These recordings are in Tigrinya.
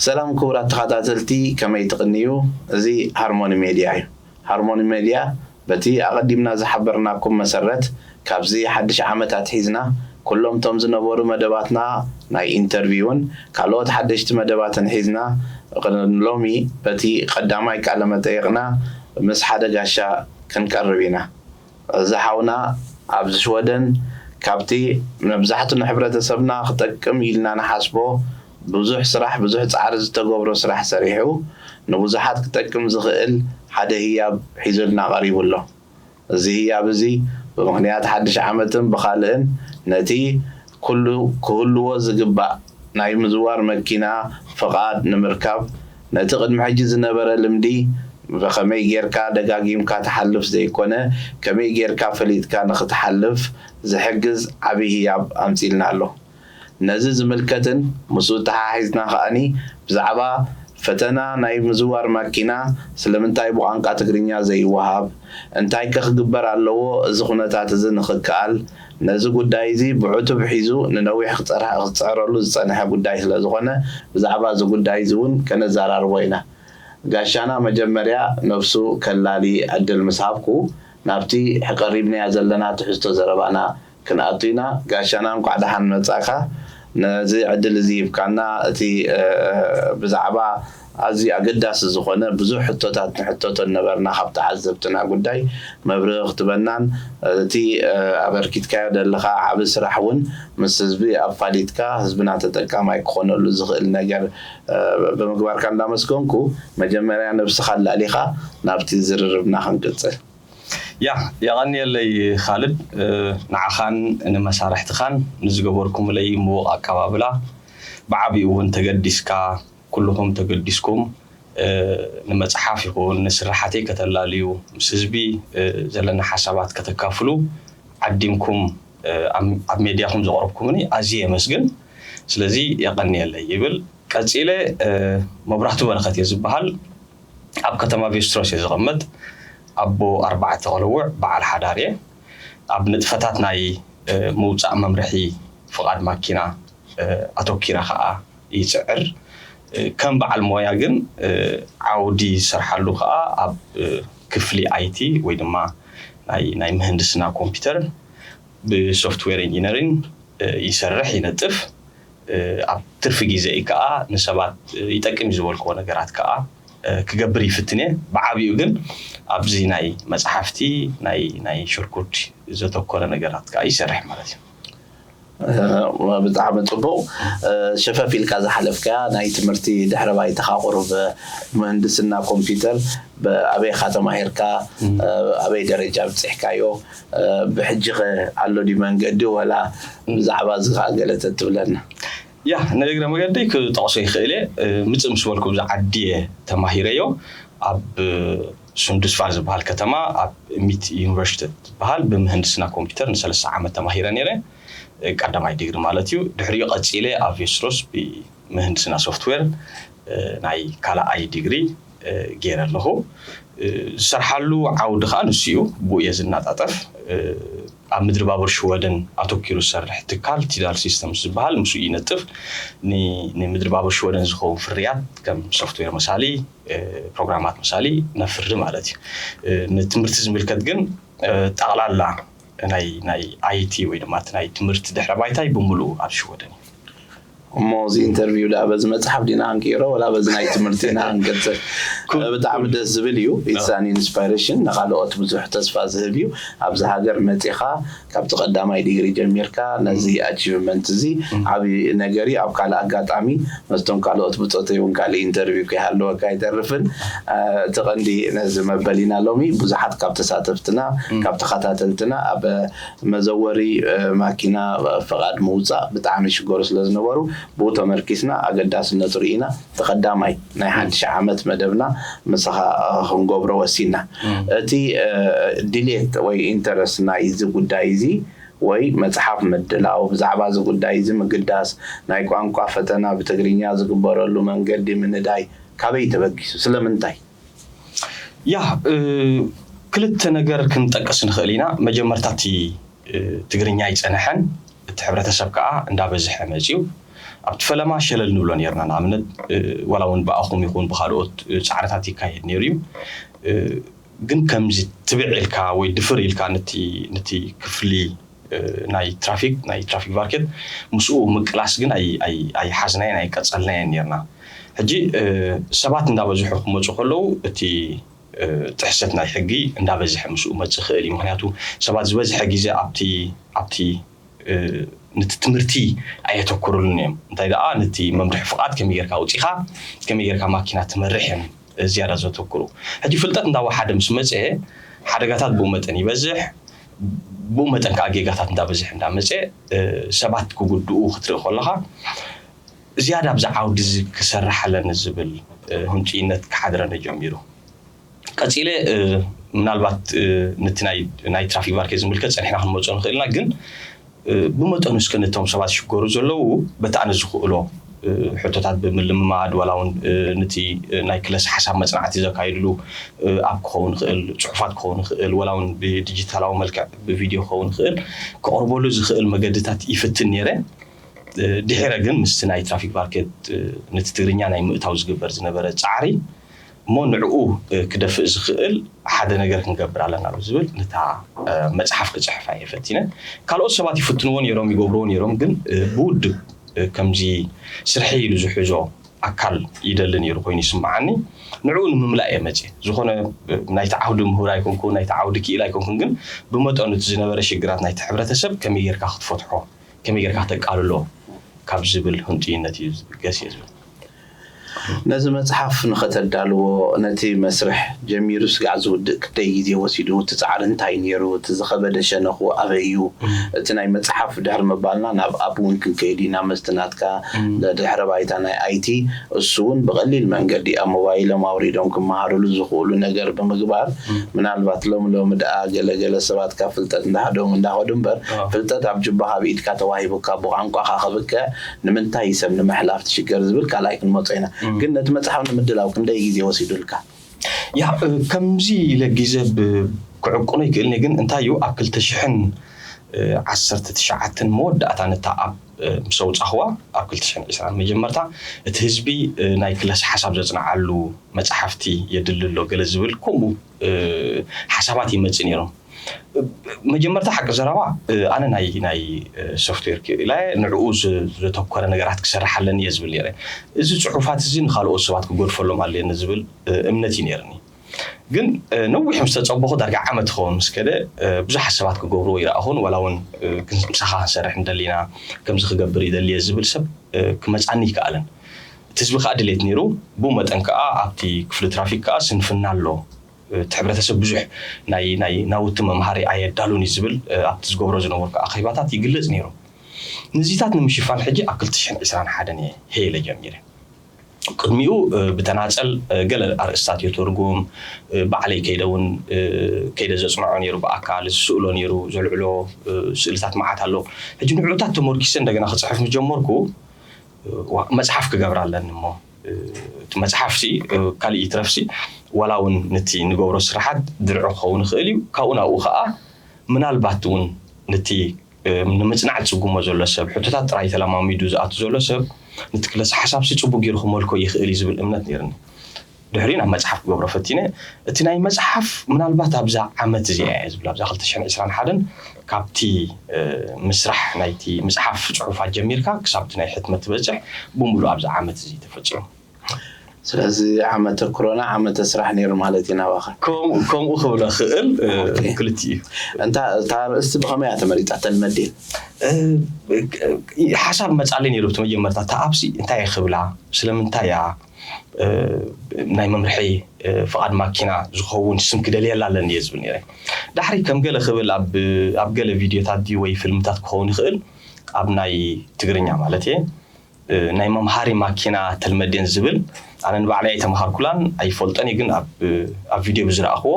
ሰላም ክቡራት ተኸታተልቲ፣ ከመይ ትቕንዩ? እዚ ሃርሞኒ ሜድያ እዩ። ሃርሞኒ ሜድያ በቲ ኣቐዲምና ዝሓበርናኩም መሰረት፣ ካብዚ ሓድሽ ዓመት ኣትሒዝና ኩሎም እቶም ዝነበሩ መደባትና፣ ናይ ኢንተርቪውን ካልኦት ሓደሽቲ መደባትን ሒዝና፣ ሎሚ በቲ ቀዳማይ ቃለ መጠይቕና ምስ ሓደ ጋሻ ክንቀርብ ኢና። እዚ ሓውና ኣብዚ ሽወደን፣ ካብቲ መብዛሕቱ ንሕብረተሰብና ክጠቅም ኢልና ንሓስቦ ብዙሕ ስራሕ፣ ብዙሕ ጻዕሪ ዝተገብሮ ስራሕ ሰሪሑ፣ ንብዙሓት ክጠቅም ዝኽእል ሓደ ህያብ ሒዙልና ቀሪቡ ኣሎ። እዚ ህያብ እዚ ብምኽንያት ሓድሽ ዓመትን ብኻልእን ነቲ ኩሉ ክህልዎ ዝግባእ ናይ ምዝዋር መኪና ፍቓድ ንምርካብ፣ ነቲ ቅድሚ ሕጂ ዝነበረ ልምዲ ብኸመይ ጌርካ ደጋጊምካ ትሓልፍ ዘይኮነ፣ ከመይ ጌርካ ፈሊጥካ ንኽትሓልፍ ዝሕግዝ ዓቢ ህያብ ኣምጺልና ኣሎ። ነዚ ዝምልከትን ምስኡ ተሓሒዝና ከኣኒ ብዛዕባ ፈተና ናይ ምዝዋር ማኪና ስለምንታይ ብቋንቋ ትግርኛ ዘይወሃብ፣ እንታይ ከ ክግበር ኣለዎ እዚ ኩነታት እዚ ንኽከኣል፣ ነዚ ጉዳይ እዚ ብዕቱብ ሒዙ ንነዊሕ ክጸርሐ-፣ ክጽዕረሉ ዝጸንሐ ጉዳይ ስለ ዝኾነ፣ ብዛዕባ እዚ ጉዳይ እዚ እውን ከነዘራርቦ ኢና። ጋሻና መጀመርያ ነብሱ ከላሊ ዕድል ምስ ሃብኩ፣ ናብቲ ቀሪብናዮ ዘለና ትሕዝቶ ዘረባና ክንኣቱ ኢና። ጋሻና እንኳዕ ደሓን መጻእካ። ነዚ ዕድል እዚ ሂብካና፣ እቲ፣ እ፣ ብዛዕባ ኣዝዩ ኣገዳሲ ዝኾነ ብዙሕ ሕቶታት ንሕተቶ ነበርና ካብ ተዓዘብትና ጉዳይ መብርሂ ክትበናን፣ እቲ፣ እ፣ ኣበርኪትካዮ ዘለኻ ዓቢ ስራሕ እውን ምስ ህዝቢ ኣፋሊጥካ ህዝብና ተጠቃማይ ክኾነሉ ዝኽእል ነገር፣ እ፣ ብምግባርካ እንዳመስገንኩ፣ መጀመርያ ነብስኻ ኣላሊኻ ናብቲ ዝርርብና ክንቅጽል። ያ፣ የቐንየለይ ካልድ፣ እ፣ ንዓኻን ንመሳርሕትኻን ንዝገበርኩምለይ ምዉቕ ኣቀባብላ፣ ብዓቢኡ እውን ተገዲስካ፣ ኩልኹም ተገዲስኩም፣ እ፣ ንመጽሓፍ ይኹን ንስራሓተይ ከተላልዩ፣ ምስ ህዝቢ፣ እ፣ ዘለና ሓሳባት ከተካፍሉ ዓዲምኩም፣ እ፣ ኣብ፣ ኣብ ሜድያኹም ዘቕረብኩምኒ ኣዝየ የመስግን። ስለዚ የቐንየለይ ይብል። ቀጺለ፣ እ፣ መብራህቱ በረኸት እየ ዝበሃል። ኣብ ከተማ ቬስትሮስ እየ ዝቕመጥ። ኣቦ ኣርባዕተ ቆልውዕ፣ በዓል ሓዳር እየ። ኣብ ንጥፈታት ናይ፣ እ፣ ምውጻእ መምርሒ ፍቓድ ማኪና፣ እ፣ ኣተኪረ ኸኣ ይጽዕር። እ፣ ከም በዓል ሞያ ግን፣ እ፣ ዓውዲ ዝሰርሓሉ ኸኣ ኣብ፣ እ፣ ክፍሊ ኣይቲ ወይ ድማ ናይ፣ ናይ ምህንድስና ኮምፒውተር ብሶፍትዌር ኢንጂነሪንግ፣ እ፣ ይሰርሕ፣ ይነጥፍ። እ፣ ኣብ ትርፊ ግዜይ ከኣ ንሰባት፣ እ፣ ይጠቅም እዩ ዝበልክዎ ነገራት ከኣ፣ እ፣ ክገብር ይፍትን እየ። ብዓቢኡ ግን ኣብዚ ናይ መጽሓፍቲ፣ ናይ፣ ናይ ሽርኩድ ዘተኮረ ነገራት ከኣ ይሰርሕ ማለት እዩ። እ፣ ብጣዕሚ ጽቡቕ። እ፣ ሸፈፍ ኢልካ ዝሓለፍካያ ናይ ትምህርቲ ድሕረ ባይታኻ ቁሩብ ምህንድስና ኮምፒውተር ብ-፣ ኣበይ ኢኻ ተማሂርካ? እ፣ ኣበይ ደረጃ ኣብጺሕካዮ? እ፣ ብሕጂ ኸ ኣሎ ድዩ መንገዲ ወላ ብዛዕባ እዚ ኸኣ ገለ ተትብለና? ያ፣ ንእግረ መገደይ ክጠቕሶ ይኽእል እየ። እ፣ ምጽእ ምስ በልኩ ብዛ ዓዲ እየ ተማሂረዮ። ኣብ፣ እ፣ ሱንዱስፋል ዝበሃል ከተማ ኣብ ሚት ዩኒቨርሲቲ ትበሃል ብምህንድስና ኮምፒውተር ንሰለስተ ዓመት ተማሂረ ነይረ። እ፣ ቀዳማይ ዲግሪ ማለት እዩ። ድሕሪኡ ቀጺለ ኣብ ቬስትሮስ ብምህንድስና ሶፍትዌር፣ እ፣ ናይ ካልኣይ ዲግሪ፣ እ፣ ገይረ ኣለኹ። እ፣ ዝሰርሓሉ ዓውዲ ኸኣ ንሱ እዩ። ብኡ እየ ዝናጣጠፍ። እ፣ ኣብ ምድሪ ባቡር ሽወደን ኣተኪሩ ዝሰርሕ ትካል ቲዳል ሲስተምስ ዝበሃል ምስኡ ይነጥፍ። ን-፣ ንምድሪ ባቡር ሽወደን ዝኸውን ፍርያት ከም ሶፍትዌር መሳሊ፣ እ፣ ፕሮግራማት መሳሊ ነፍሪ ማለት እዩ። እ፣ ንትምህርቲ ዝምልከት ግን፣ እ፣ ጠቕላላ ናይ፣ ናይ ኣይቲ ወይ ድማ እቲ ናይ ትምህርቲ ድሕረ ባይታይ ብምሉኡ ኣብ ሽወደን እዩ። እሞ እዚ ኢንተርቪው ደኣ በዚ መጽሓፍ ዲና ክንቅይሮ ወላ በዚ ናይ ትምህርቲ ኢና ክንቅጽል? ኩ-፣ ብጣዕሚ ደስ ዝብል እዩ። It's an inspiration፣ ንኻልኦት ብዙሕ ተስፋ ዝህብ እዩ። ኣብዚ ሃገር መጺኻ ካብቲ ቀዳማይ ዲግሪ ጀሚርካ ነዚ ኣቺቭመንት እዚ ዓቢ ነገር እዩ። ኣብ ካልእ ኣጋጣሚ ምስቶም ካልኦት ብጾተይ እውን ካልእ ኢንተርቪው ከይሃለወካ ኣይተርፍን። እ፣ እቲ ቀንዲ ነዚ መበሊና ሎሚ ብዙሓት ካብ ተሳተፍትና፣ ካብ ተኸታተልትና ኣብ መዘወሪ፣ እ፣ ማኪና ፍቓድ ምውጻእ ብጣዕሚ ይሽገሩ ስለ ዝነበሩ፣ ብኡ ተመርኪስና ኣገዳስነቱ ርኢና፣ እቲ ቀዳማይ ናይ ሓድሽ ዓመት መደብና ምሳኻ፣ እ፣ ክንገብሮ ወሲና። እቲ፣ እ፣ ድሌት ወይ ኢንተረስት ናይዚ ጉዳይ እዚ ወይ መጽሓፍ ምድላው፣ ብዛዕባ እዚ ጉዳይ እዚ ምግዳስ፣ ናይ ቋንቋ ፈተና ብትግርኛ ዝግበረሉ መንገዲ ምንዳይ ካበይ ተበጊሱ? ስለምንታይ? ያ፣ እ፣ ክልተ ነገር ክንጠቅስ ንኽእል ኢና። መጀመርታ እቲ፣ እ፣ ትግርኛ ኣይጸንሐን፣ እቲ ሕብረተሰብ ከኣ እንዳበዝሐ መጺኡ። ኣብቲ ፈለማ ሸለል ንብሎ ነርና። ንኣብነት ዋላ እውን ብኣኹም ይኹን ብካልኦት ፃዕርታት ይካየድ ነይሩ እዩ። ግን ከምዚ ትብዕ ኢልካ ወይ ድፍር ኢልካ ነቲ ክፍሊ ናይ ትራፊክ ናይ ትራፊክ ቫርኬት ምስኡ ምቅላስ ግን ኣይሓዝናየን ኣይቀፀልናየን ነርና። ሕጂ ሰባት እንዳበዝሑ ክመፁ ከለዉ እቲ ጥሕሰት ናይ ሕጊ እንዳበዝሐ ምስኡ መፅእ ክእል እዩ። ምክንያቱ ሰባት ዝበዝሐ ግዜ ኣብቲ ኣብቲ ነቲ ትምህርቲ ኣየተኩሩሉን እዮም። እንታይ ደኣ ነቲ መምርሒ ፍቓድ ከመይ ጌርካ ኣውፂኻ ከመይ ጌርካ ማኪና ትመርሕ እዮም ዝያዳ ዘተኩሩ። ሕጂ ፍልጠት እንዳወሓደ ምስ መፀ ሓደጋታት ብኡ መጠን ይበዝሕ። ብኡ መጠን ከዓ ጌጋታት እንዳበዝሕ እንዳመፀ ሰባት ክጉድኡ ክትርኢ ከለኻ ዝያዳ ኣብዚ ዓውዲ እዚ ክሰርሕ ኣለኒ ዝብል ህንጡይነት ክሓድረኒ ጀሚሩ። ቀፂለ ምናልባት ነቲ ናይ ትራፊክ ቫርኬት ዝምልከት ፀኒሕና ክንመፅኦ ንኽእልና ግን ብመጠኑ እስከ ነቶም ሰባት ይሽገሩ ዘለዉ በቲ ኣነ ዝኽእሎ ሕቶታት ብምልምማድ ዋላ እውን ነቲ ናይ ክለስ ሓሳብ መፅናዕቲ ዘካይድሉ ኣብ ክኸውን ይኽእል፣ ፅሑፋት ክኸውን ይኽእል፣ ዋላ እውን ብዲጂታላዊ መልክዕ ብቪድዮ ክኸውን ይኽእል ከቕርበሉ ዝኽእል መገድታት ይፍትን ነይረ። ድሒረ ግን ምስቲ ናይ ትራፊክ ቫርኬት ነቲ ትግርኛ ናይ ምእታው ዝግበር ዝነበረ ፃዕሪ እሞ ንዕኡ ክደፍእ ዝኽእል ሓደ ነገር ክንገብር ኣለና ዝብል ነታ መፅሓፍ ክፅሕፋ እየ ፈቲነ። ካልኦት ሰባት ይፍትንዎ ነይሮም ይገብርዎ ነይሮም፣ ግን ብውድብ ከምዚ ስርሒ ኢሉ ዝሕዞ ኣካል ይደሊ ነይሩ ኮይኑ ይስምዓኒ። ንዕኡ ንምምላእ እየ መፅእ። ዝኾነ ናይቲ ዓውዲ ምሁር ኣይኮንኩን ናይቲ ዓውዲ ክኢል ኣይኮንኩን፣ ግን ብመጠኑ እቲ ዝነበረ ሽግራት ናይቲ ሕብረተሰብ ከመይ ጌርካ ክትፈትሖ ከመይ ጌርካ ክተቃልሎ ካብ ዝብል ህንጡይነት እዩ ዝብገስ እየ ዝብል። ነዚ መፅሓፍ ንኸተዳልዎ ነቲ መስርሕ ጀሚሩ ስጋዕ ዝውድእ ክንደይ ግዜ ወሲዱ? እቲ ፃዕሪ እንታይ ነይሩ? እቲ ዝኸበደ ሸነኹ ኣበይ እዩ? እቲ ናይ መፅሓፍ ድሕሪ ምባልና ናብ ኣብ እውን ክንከይድ ኢና። መስቲ ናትካ ድሕረ ባይታ ናይ ኣይቲ እሱ እውን ብቐሊል መንገዲ ኣብ ሞባይሎም ኣውሪዶም ክመሃርሉ ዝኽእሉ ነገር ብምግባር ምናልባት ሎሚ ሎሚ ደኣ ገለገለ ሰባት ካብ ፍልጠት እንዳሃደሙ እንዳኸዱ እምበር ፍልጠት ኣብ ጅባኻ ኣብ ኢድካ ተዋሂቡካ ብቋንቋኻ ክብቅዕ ንምንታይ ሰብ ንምሕላፍ ትሽገር ዝብል ካልኣይ ክንመጾ ኢና። ግን ነቲ መጽሓፍ ንምድላው ክንደይ ግዜ ወሲዱልካ? ያ ከምዚ ኢለ ግዜ ክዕቁኖ ይክእልኒ፣ ግን እንታይ እዩ ኣብ ክልተ ሽሕን ዓሰርተ ትሽዓተን መወዳእታ ነታ ኣብ ምስ ኣውፃኽዋ ኣብ ክልተ ሽሕን ዕስራን መጀመርታ እቲ ህዝቢ ናይ ክለስ ሓሳብ ዘፅንዓሉ መፅሓፍቲ የድሊ ኣሎ ገለ ዝብል ከምኡ ሓሳባት ይመፅእ ነይሮም። መጀመርታ ሓቂ ዘረባ ኣነ ናይ ናይ ሶፍትዌር ክኢላ ንዕኡ ዘተኮረ ነገራት ክሰርሕ ኣለኒ እየ ዝብል ነይረ። እዚ ፅሑፋት እዚ ንካልኦት ሰባት ክገድፈሎም ኣለኒ ዝብል እምነት እዩ ነይርኒ። ግን ነዊሕ ምስ ተፀበኹ ዳርጋ ዓመት ክኸውን ምስ ከደ ብዙሓት ሰባት ክገብርዎ ይረኣኹን ዋላ እውን ምሳኻ ክንሰርሕ እንደሊና ከምዚ ክገብር ይደሊ እየ ዝብል ሰብ ክመፃኒ ይከኣልን። እቲ ህዝቢ ከዓ ድሌት ነይሩ። ብኡ መጠን ከዓ ኣብቲ ክፍሊ ትራፊክ ከዓ ስንፍና ኣሎ። እቲ ሕብረተሰብ ብዙሕ ናይ ናይ ናውቲ መምሃሪ ኣየዳሉን እዩ ዝብል ኣብቲ ዝገብሮ ዝነበርኩ ኣኼባታት ይግለፅ ነይሩ። ነዚታት ንምሽፋን ሕጂ ኣብ ክልተ ሽሕን ዕስራን ሓደን እየ ሄለ ጀሚረ። ቅድሚኡ ብተናፀል ገለ ኣርእስታት እየ ተርጉም። ባዕለይ ከይደ እውን ከይደ ዘፅንዖ ነይሩ ብኣካል ዝስእሎ ነይሩ ዘልዕሎ ስእልታት መዓት ኣሎ። ሕጂ ንዕኡታት ተመርኪሰ እንደገና ክፅሕፍ ምስ ጀመርኩ መፅሓፍ ክገብር ኣለኒ እሞ እቲ መፅሓፍሲ ካልእ ይትረፍሲ ዋላ እውን ነቲ ንገብሮ ስራሓት ድርዒ ክኸውን ይኽእል እዩ። ካብኡ ናብኡ ከዓ ምናልባት እውን ነቲ ንምፅናዕ ዝፅጉሞ ዘሎ ሰብ ሕቶታት ጥራይ ተለማሚዱ ዝኣቱ ዘሎ ሰብ ነቲ ክለስ ሓሳብሲ ፅቡቅ ገይሩ ክመልኮ ይኽእል እዩ ዝብል እምነት ነይርኒ። ድሕሪኡ ናብ መፅሓፍ ክገብሮ ፈቲነ። እቲ ናይ መፅሓፍ ምናልባት ኣብዛ ዓመት እዚኣ እየ ዝብል ኣብዛ ክልተ ሽሕን ዕስራን ሓደን ካብቲ ምስራሕ ናይቲ ምፅሓፍ ፅሑፋት ጀሚርካ ክሳብ እቲ ናይ ሕትመት ትበፅሕ ብምሉእ ኣብዛ ዓመት እዚ ተፈፂሙ። ስለዚ ዓመተ ኮሮና ዓመተ ስራሕ ነይሩ ማለት እዩ ናባኻ። ከምኡ ክብሎ ክእል ክልቲ እዩ። እንታ እታ ርእስቲ ብኸመይ እያ ተመሪፃ ተልመዴን? ሓሳብ መፃለይ ነይሩ ብቲ መጀመርታ እታ ኣብዚ እንታይ ክብላ ስለምንታይ እያ ናይ መምርሒ ፍቓድ ማኪና ዝኸውን ስም ክደልየላ ኣለኒ እየ ዝብል ነይረ። ዳሕሪ ከም ገለ ክብል ኣብ ገለ ቪድዮታት ድዩ ወይ ፊልምታት ክኸውን ይኽእል ኣብ ናይ ትግርኛ ማለት እየ ናይ መምሃሪ ማኪና ተልመዴን ዝብል ኣነ ንባዕለይ ኣይተምሃርኩላን ኣይፈልጦን እየ፣ ግን ኣብ ቪድዮ ብዝረኣኽዎ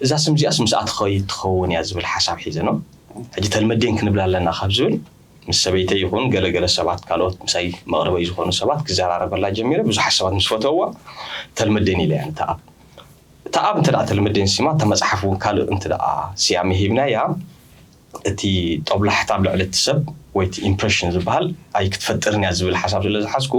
እዛ ስም እዚኣስ ምስኣ ትኸይድ ትኸውን እያ ዝብል ሓሳብ ሒዘ ነው። ሕጂ ተልመዴን ክንብላ ኣለና ካብ ዝብል ምስ ሰበይተይ ይኹን ገለገለ ሰባት ካልኦት ምሳይ መቕርበይ ዝኾኑ ሰባት ክዘራረበላ ጀሚረ። ብዙሓት ሰባት ምስ ፈተውዋ ተልመዴን ኢለ እያ ንተኣብ ተኣብ እንተ ተልመዴን ሲማ እታ መፅሓፍ እውን ካልእ እንተ ስያሜ ሂብናያ እቲ ጦብላሕታ ኣብ ልዕሊ እቲ ሰብ ወይ እቲ ኢምፕሬሽን ዝበሃል ኣይ ክትፈጥርን እያ ዝብል ሓሳብ ስለ ዝሓዝኩ፣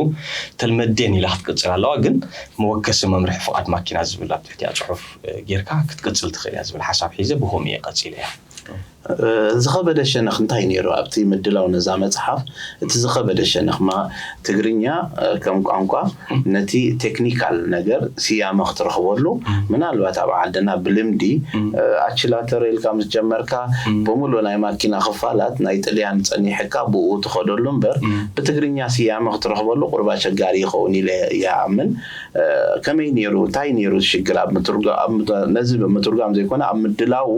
ተልመዴን ኢላ ክትቅጽል ኣለዋ። ግን መወከሲ መምርሒ ፍቓድ ማኪና ዝብል ኣብ ትሕቲኣ ጽሑፍ እ፣ ጌርካ ክትቅጽል ትኽእል እያ ዝብል ሓሳብ ሒዘ ብኸምኡ እየ ቀጺለ እያ። ዝኸበደ ሸነኽ እንታይ ነይሩ ኣብቲ ምድላው ነዛ መጽሓፍ? እቲ ዝኸበደ ሸነኽ ማ ትግርኛ ከም ቋንቋ ነቲ ቴክኒካል ነገር ስያመ ክትረኽበሉ፣ ምናልባት ኣብ ዓድና ብልምዲ ኣችላተር ኢልካ ምስ ጀመርካ፣ ብምሉእ ናይ ማኪና ክፋላት ናይ ጥልያን ጸኒሕካ ብኡ ትኸደሉ እምበር፣ ብትግርኛ ስያመ ክትረኽበሉ ቁርብ ኣሸጋሪ ይኸውን ኢለ ይኣምን። ከመይ ነይሩ? እንታይ ነይሩ ሽግር ኣብ ምትርጓ-፣ ኣብ ምት-፣ ነዚ ብምትርጓም ዘይኮነ ኣብ ምድላው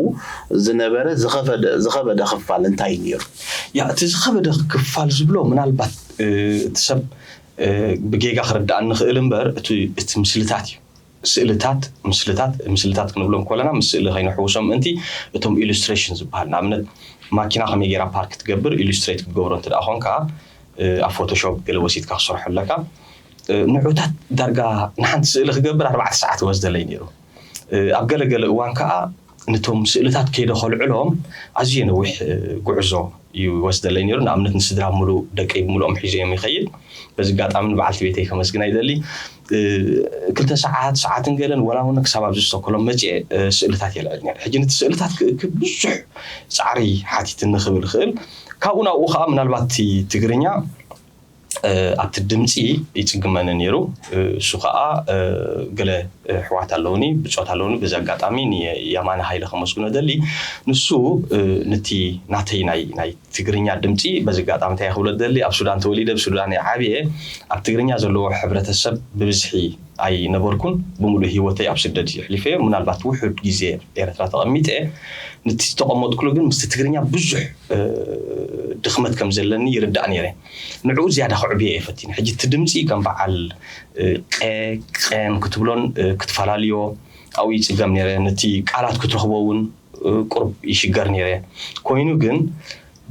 ዝነበረ ዝኸፈደ-፣ ዝኸበደ ክፋል እንታይ ነይሩ? ያ እቲ ዝኸበደ ክፋል ዝብሎ ምናልባት እ፣ እቲ ሰብ እ፣ ብጌጋ ክርድኣኒ ንኽእል እምበር እቲ እቲ ምስልታት እዩ። ስእልታት ምስልታት ምስልታት ክንብሎም ከለና ምስ ስእሊ ከይንሕውሶም ምእንቲ እቶም ኢሉስትሬሽን ዝበሃል ንኣብነት ማኪና ከመይ ገይራ ፓርክ ትገብር ኢሉስትሬት ክትገብሮ እንተ ደኣ ኾንካ እ፣ ኣብ ፎቶሾፕ ገለ ወሲድካ ክሰርሖ ኣለካ። ንዑታት ዳርጋ ንሓንቲ ስእሊ ክገብር ኣርባዕተ ሰዓት ይወስደለይ ነይሩ። ኣብ ገለገለ እዋን ከዓ ነቶም ስእልታት ከይደ ከልዕሎም ኣዝየ ነዊሕ ጉዕዞ እዩ ይወስደለይ ነይሩ። ንኣብነት ንስድራ ሙሉእ ደቀይ ብምሉኦም ሒዘዮም ይኸይድ። በዚ ኣጋጣሚ ንበዓልቲ ቤተይ ከመስግና ይደሊ። ክልተ ሰዓት ሰዓትን ገለን ወላ እውን ክሳብ ኣብዚ ስቶኮሎም መፅየ ስእልታት የልዕል ነይረ። ሕጂ ነቲ ስእልታት ክእክብ ብዙሕ ፃዕሪ ሓቲትኒ ክብል ይኽእል። ካብኡ ናብኡ ከዓ ምናልባት እቲ ትግርኛ ኣብቲ ድምፂ ይፅግመኒ ነይሩ። እሱ ከዓ ገለ ኣሕዋት ኣለውኒ ብፆት ኣለውኒ በዚ ኣጋጣሚ ንየማነ ሃይለ ከመስግኖ ደሊ። ንሱ ነቲ ናተይ ናይ ናይ ትግርኛ ድምፂ በዚ ኣጋጣሚ እንታይ ክብሎ ደሊ ኣብ ሱዳን ተወሊደ ኣብ ሱዳን እየ ዓብየ። ኣብ ትግርኛ ዘለዎ ሕብረተሰብ ብብዝሒ ኣይነበርኩን። ብምሉእ ህይወተይ ኣብ ስደድ የሕሊፈዮ ምናልባት ውሑድ ግዜ ኤረትራ ተቐሚጠ። ንቲ ዝተቐመጥኩሉ ግን ምስቲ ትግርኛ ብዙሕ ድኽመት ከም ዘለኒ ይርዳእ ነይረ። ንዕኡ ዝያዳ ክዕብዮ እየ ፈቲነ። ሕጂ እቲ ድምፂ ከም በዓል ቀ ቀን ክትብሎን ክትፈላልዮ ኣብኡ ይፅገም ነይረ። ነቲ ቃላት ክትረኽቦ እውን ቁርብ ይሽገር ነይረ። ኮይኑ ግን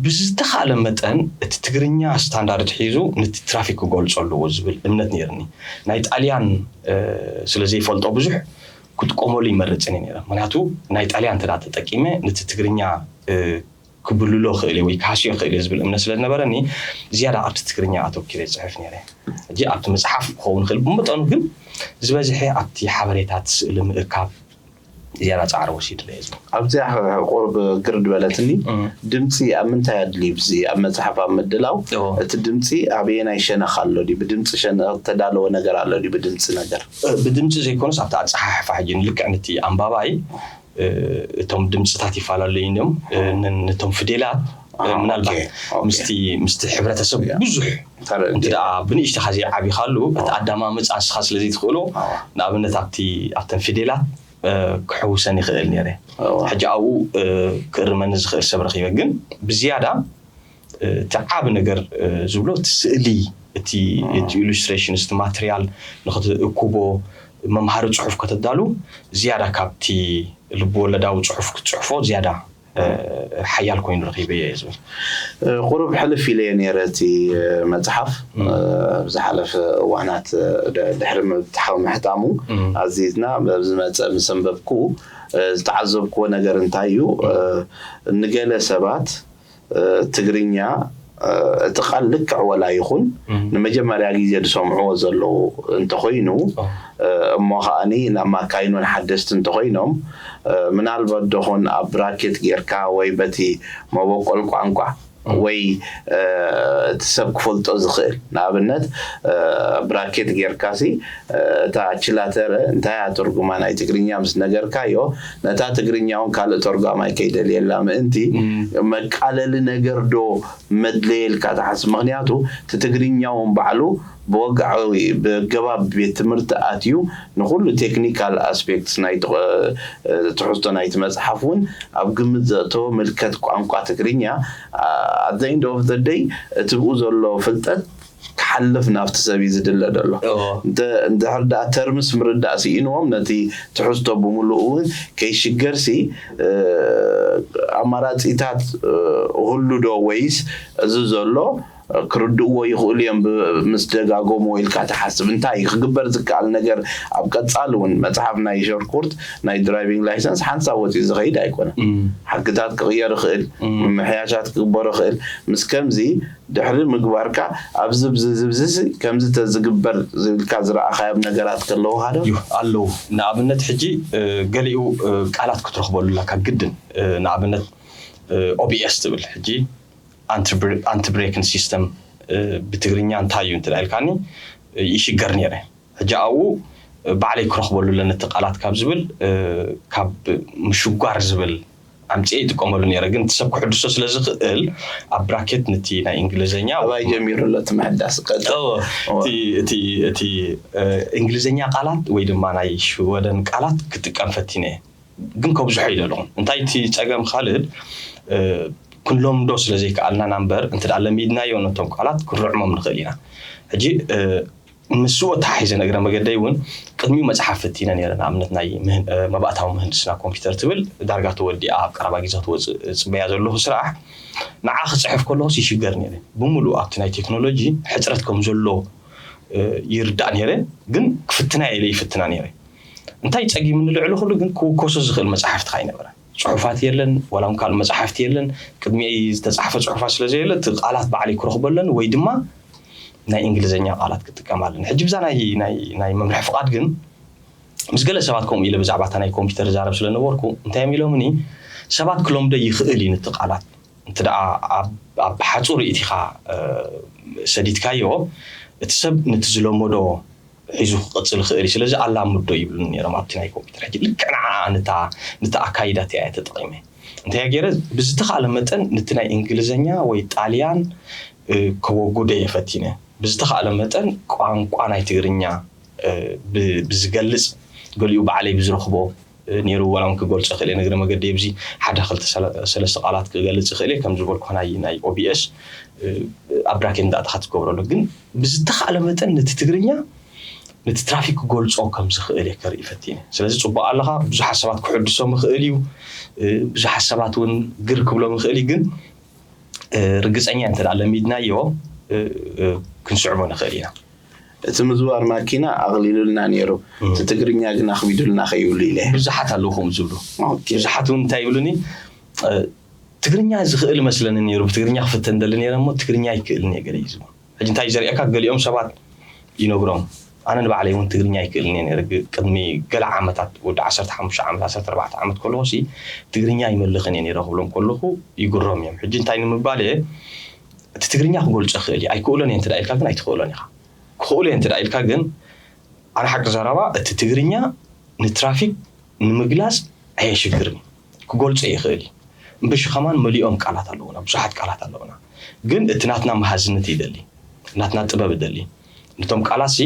ብዝተኻእለ መጠን እቲ ትግርኛ ስታንዳርድ ሒዙ ነቲ ትራፊክ ክገልፆ ኣለዎ ዝብል እምነት ነይርኒ። ናይ ጣልያን ስለ ዘይፈልጦ ብዙሕ ክጥቀመሉ ይመርፅን እየ ነይረ። ምክንያቱ ናይ ጣልያን እንተ ተጠቂመ ነቲ ትግርኛ ክብልሎ ክእል ወይ ክሃስዮ ክእል ዝብል እምነት ስለ ዝነበረኒ ዝያዳ ኣብቲ ትግርኛ ኣተኪረ ይፅሕፍ ነይረ። ሕጂ ኣብቲ መፅሓፍ ክኸውን ክእል ብመጠኑ ግን ዝበዝሐ ኣብቲ ሓበሬታት ስእሊ ምእካብ ዝያዳ ፃዕሪ ወሲድለ እየ ዝብል። ኣብዚኣ ቁርብ ግር ዝበለትኒ ድምፂ ኣብ ምንታይ ኣድልዩ ብዚ ኣብ መፅሓፍ ኣብ ምድላው እቲ ድምፂ ኣበየናይ ሸነኽ ኣሎ ድዩ? ብድምፂ ሸነኽ ዝተዳለወ ነገር ኣሎ ድዩ? ብድምፂ ነገር ብድምፂ ዘይኮነስ ኣብቲ ኣፀሓሕፋ ሕጂ ንልክዕ ነቲ ኣንባባይ እቶም ድምፅታት ይፈላለዩ እዮም። ነቶም ፍዴላት ምናልባት ምስቲ ምስቲ ሕብረተሰብ ብዙሕ እንተ ደኣ ብንእሽተኻ ዘይዓቢኻሉ እቲ ኣዳማምፃ ንስኻ ስለ ዘይትኽእሎ ንኣብነት ኣብቲ ኣብተን ፊዴላት ክሕውሰን ይኽእል ነይረ። ሕጂ ኣብኡ ክእርመኒ ዝኽእል ሰብ ረኺበ ግን ብዝያዳ እቲ ዓቢ ነገር ዝብሎ እቲ ስእሊ እቲ እቲ ኢሉስትሬሽን እቲ ማትሪያል ንኽትእክቦ መምሃሪ ፅሑፍ ከተዳሉ ዝያዳ ካብቲ ልብወለዳዊ ፅሑፍ ክትፅሕፎ ዝያዳ ሓያል ኮይኑ ረኺበዮ እየ ዝብል። ቁሩብ ሕልፍ ኢለዮ ነይረ እቲ መፅሓፍ ኣብ ዝሓለፈ እዋናት ድሕሪ ምብትሓው ምሕታሙ ኣዚዝና በዚ መፀ ምስ ኣንበብኩ ዝተዓዘብክዎ ነገር እንታይ እዩ? ንገለ ሰባት ትግርኛ እቲ ቃል ልክዕ ወላ ይኹን ንመጀመርያ ግዜ ዝሰምዕዎ ዘለዉ እንተኾይኑ እሞ ከዓኒ ናብ ማካይኖን ሓደስቲ እንተኾይኖም ምናልባት ደኾን ኣብ ብራኬት ጌርካ ወይ በቲ መበቆል ቋንቋ ወይ እቲ ሰብ ክፈልጦ ዝኽእል ንኣብነት ብራኬት ጌርካ ሲ እታ ችላተረ እንታይ እያ ትርጉማ ናይ ትግርኛ ምስ ነገርካዮ ነታ ትግርኛ እውን ካልእ ተርጓማይ ከይደልየላ ምእንቲ መቃለሊ ነገር ዶ መድለየ ኢልካ ትሓስብ? ምኽንያቱ እቲ ትግርኛ እውን ባዕሉ ብወግዓዊ ብገባብ ቤት ትምህርቲ ኣትዩ ንኹሉ ቴክኒካል ኣስፔክትስ ናይ ትሕዝቶ ናይቲ መፅሓፍ እውን ኣብ ግምት ዘእተወ ምልከት ቋንቋ ትግርኛ ኣዘይንዶ ዘደይ እቲ ብኡ ዘሎ ፍልጠት ክሓልፍ ናብቲ ሰብ እዩ ዝድለ ዘሎ። እንድሕር ደኣ ተርምስ ምርዳእ ስኢንዎም ነቲ ትሕዝቶ ብምሉእ እውን ከይሽገርሲ ኣማራፂታት ህሉ ዶ ወይስ እዚ ዘሎ ክርድእዎ ይኽእሉ እዮም። ብ- ምስ ደጋጎምዎ ኢልካ ትሓስብ እንታይ እዩ ክግበር ዝከኣል ነገር? ኣብ ቀጻሊ እውን መጽሓፍ ናይ ሾርኩርት ናይ ድራይቪንግ ላይሰንስ ሓንሳብ ወፂኡ ዝኸይድ ኣይኮነን። ሓግታት ክቕየር ይኽእል፣ ምምሕያሻት ክግበሩ ይኽእል። ምስ ከምዚ ድሕሪ ምግባርካ ኣብዚ ብዚ ዝብዚ ከምዚ ተዝግበር ዝብልካ ዝረኣኻዮም ነገራት ከለውኻ ዶ? እዩ ኣለዉ። ንኣብነት ሕጂ ገሊኡ ቃላት ክትረኽበሉ ኣለካ ግድን። ንኣብነት ኦቢኤስ ትብል ሕጂ ኣንቲ ብሬክን ሲስተም ብትግርኛ እንታይ እዩ እንተ ኢልካኒ ይሽገር ነይረ። ሕጂ ኣብኡ ባዕለይ ክረኽበሉ ኣለኒ እቲ ቃላት ካብ ዝብል ካብ ምሽጓር ዝብል ኣምፅኤ ይጥቀመሉ ነይረ። ግን እቲ ሰብ ክሕድሶ ስለ ዝኽእል ኣብ ብራኬት ነቲ ናይ እንግሊዝኛ ኣባይ ጀሚሩ ኣሎ እቲ ምሕዳስ ቀጥታ እቲ እንግሊዝኛ ቃላት ወይ ድማ ናይ ሽወደን ቃላት ክጥቀም ፈቲነ። ግን ከብዝሖ ይደለኹም እንታይ እቲ ፀገም ካልድ ክንለምዶ ስለ ዘይከኣልና ናምበር እንተ ለሚድናዮ ነቶም ቃላት ክንርዕሞም ንኽእል ኢና። ሕጂ ምስኡ ኣተሓሒዘ ንእግረ መገደይ እውን ቅድሚኡ መፅሓፍ ፈቲነ ነይረ። ንኣብነት ናይ መባእታዊ ምህንድስና ኮምፒውተር ትብል ዳርጋ ተወዲኣ ኣብ ቀረባ ግዜ ክትወፅእ ፅበያ ዘለኹ ስራሕ ንዓ ክፅሕፍ ከለኹስ ይሽገር ነይረ። ብምሉእ ኣብቲ ናይ ቴክኖሎጂ ሕፅረት ከም ዘሎ ይርዳእ ነይረ። ግን ክፍትና ኢለ ይፍትና ነይረ። እንታይ ፀጊምኒ ልዕሊ ኩሉ ግን ክውከሶ ዝኽእል መፅሓፍቲ ከኣ ኣይነበረን። ፅሑፋት የለን፣ ዋላ እውን ካልእ መፅሓፍቲ የለን። ቅድሚኣይ ዝተፃሕፈ ፅሑፋት ስለ ዘየለ እቲ ቃላት ባዕለይ ክረኽበለን ወይ ድማ ናይ እንግሊዝኛ ቃላት ክጥቀም ኣለኒ። ሕጂ ብዛ ናይ ናይ ናይ መምርሒ ፍቓድ ግን ምስ ገለ ሰባት ከምኡ ኢለ ብዛዕባ እታ ናይ ኮምፒውተር ዛረብ ስለ ነበርኩ እንታይ እዮም ኢሎምኒ ሰባት ክለምዶ ይኽእል እዩ ነቲ ቃላት እንተ ደኣ ኣብ ኣብ ሓጹር ርእይቲኻ ሰዲድካዮ እቲ ሰብ ነቲ ዝለመዶ ሒዙ ክቕጽል ይኽእል እዩ። ስለዚ ኣላምዶ ይብሉኒ ነይሮም ኣብቲ ናይ ኮምፒውተር። ሕጂ ልክዕ ንዓኣ ነታ ነታ ኣካይዳ እቲኣ እየ ተጠቒመ። እንታይ ገይረ ብዝተኻእለ መጠን ነቲ ናይ እንግሊዝኛ ወይ ጣልያን ከወጉዶ እየ ፈቲነ። ብዝተኻእለ መጠን ቋንቋ ናይ ትግርኛ ብዝገልጽ ገሊኡ ባዕለይ ብዝረኽቦ ነይሩ ዋላ እውን ክገልጾ ክእል ነግረ መገዲ ብዚ ሓደ ክልተ ሰለስተ ቃላት ክገልጽ ክእል ከም ዝበልኩ ናይ ናይ ኦቢኤስ ኣብ ብራኬት እንዳእተኻ ትገብረሉ ግን ብዝተኻእለ መጠን ነቲ ትግርኛ ነቲ ትራፊክ ክገልጾ ከም ዝኽእል እየ ከርኢ ፈቲነ። ስለዚ ጽቡቕ ኣለኻ። ብዙሓት ሰባት ክሕድሶም ይኽእል እዩ። ብዙሓት ሰባት እውን ግር ክብሎም ይኽእል እዩ። ግን ርግጸኛ እንተ ደኣ ለሚድናዮ ክንስዕቦ ንኽእል ኢና። እቲ ምዝዋር ማኪና ኣቕሊሉልና ነይሩ፣ እቲ ትግርኛ ግን ኣኽቢዱልና ከይብሉ ኢለ። ብዙሓት ኣለዉ ከምኡ ዝብሉ። ብዙሓት እውን እንታይ ይብሉኒ፣ ትግርኛ ዝኽእል መስለኒ ነይሩ፣ ብትግርኛ ክፍተን ደሊ ነይረ እሞ ትግርኛ ኣይክእልን እየ ገለ እዩ ዝብሉ። ሕጂ እንታይ ዘርእየካ፣ ገሊኦም ሰባት ይነግሮም፣ ኣነ ንባዕለይ እውን ትግርኛ ኣይክእልን እየ ነይረ። ቅድሚ ገለ ዓመታት፣ ወዲ ዓሰርተ ሓሙሽተ ዓመት፣ ዓሰርተ ኣርባዕተ ዓመት ከለኹሲ ትግርኛ ይመልኽን እየ ነይረ ክብሎም ከለኹ ይግሮም እዮም። ሕጂ እንታይ ንምባል እየ፣ እቲ ትግርኛ ክገልጾ ይኽእል እየ፣ ኣይክእሎን እየ እንተ ኢልካ ግን ኣይትኽእሎን ኢኻ። ክኽእሎ እየ እንተ ኢልካ ግን፣ ኣነ ሓቂ ዘረባ፣ እቲ ትግርኛ ንትራፊክ ንምግላጽ ኣየሽግርን እዩ። ክገልጾ ይኽእል እዩ። እምበሺ ከማን መሊኦም ቃላት ኣለዉና፣ ብዙሓት ቃላት ኣለዉና። ግን እቲ ናትና መሃዝነት ይደሊ፣ ናትና ጥበብ ይደሊ። ነቶም ቃላትሲ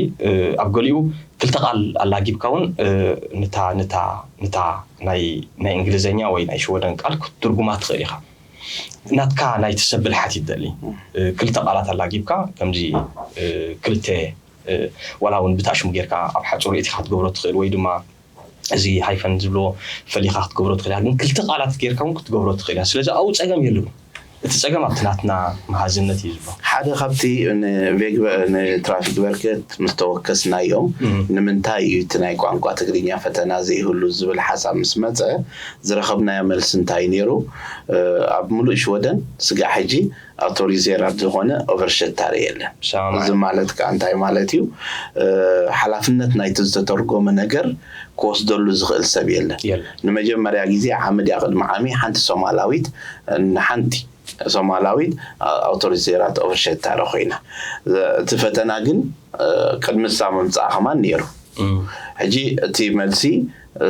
ኣብ ገሊኡ ክልተ ቃል ኣላጊብካ እውን ነታ ነታ ነታ ናይ ናይ እንግሊዝኛ ወይ ናይ ሽወደን ቃል ክትትርጉማ ትኽእል ኢኻ። ናትካ ናይ ትሰብ ብልሓት ይደሊ። ክልተ ቃላት ኣላጊብካ ከምዚ ክልተ ዋላ እውን ብታሽሙ ጌርካ ኣብ ሓፁር ርእትኻ ክትገብሮ ትኽእል ወይ ድማ እዚ ሃይፈን ዝብሎ ፈሊኻ ክትገብሮ ትኽእል ግን ክልተ ቃላት ጌርካ እውን ክትገብሮ ትኽእል እያ። ስለዚ ኣብኡ ፀገም የለውን። እቲ ፀገም ኣብቲ ናትና መሃዝነት እዩ ዝብሎ። ሓደ ካብቲ ንትራፊክ በርከት ምስ ተወከስናዮም ንምንታይ እዩ እቲ ናይ ቋንቋ ትግርኛ ፈተና ዘይህሉ ዝብል ሓሳብ ምስ መፀ ዝረኸብናዮ መልሲ እንታይ ነይሩ? ኣብ ሙሉእ ሽወደን ስጋዕ ሕጂ ኣውቶሪዜራት ዝኾነ ኦቨርሸታሪ የለን። እዚ ማለት ከዓ እንታይ ማለት እዩ? ሓላፍነት ናይቲ ዝተተርጎመ ነገር ክወስደሉ ዝኽእል ሰብ የለን። ንመጀመርያ ግዜ ዓመት እያ ቅድሚ ዓሚ ሓንቲ ሶማላዊት ንሓንቲ ሶማላዊት ኣውቶሪዜራት ኦቨርሸታሪ ኮይና። እቲ ፈተና ግን ቅድሚ እሳ ምምፃኣ ከማን ነይሩ። ሕጂ እቲ መልሲ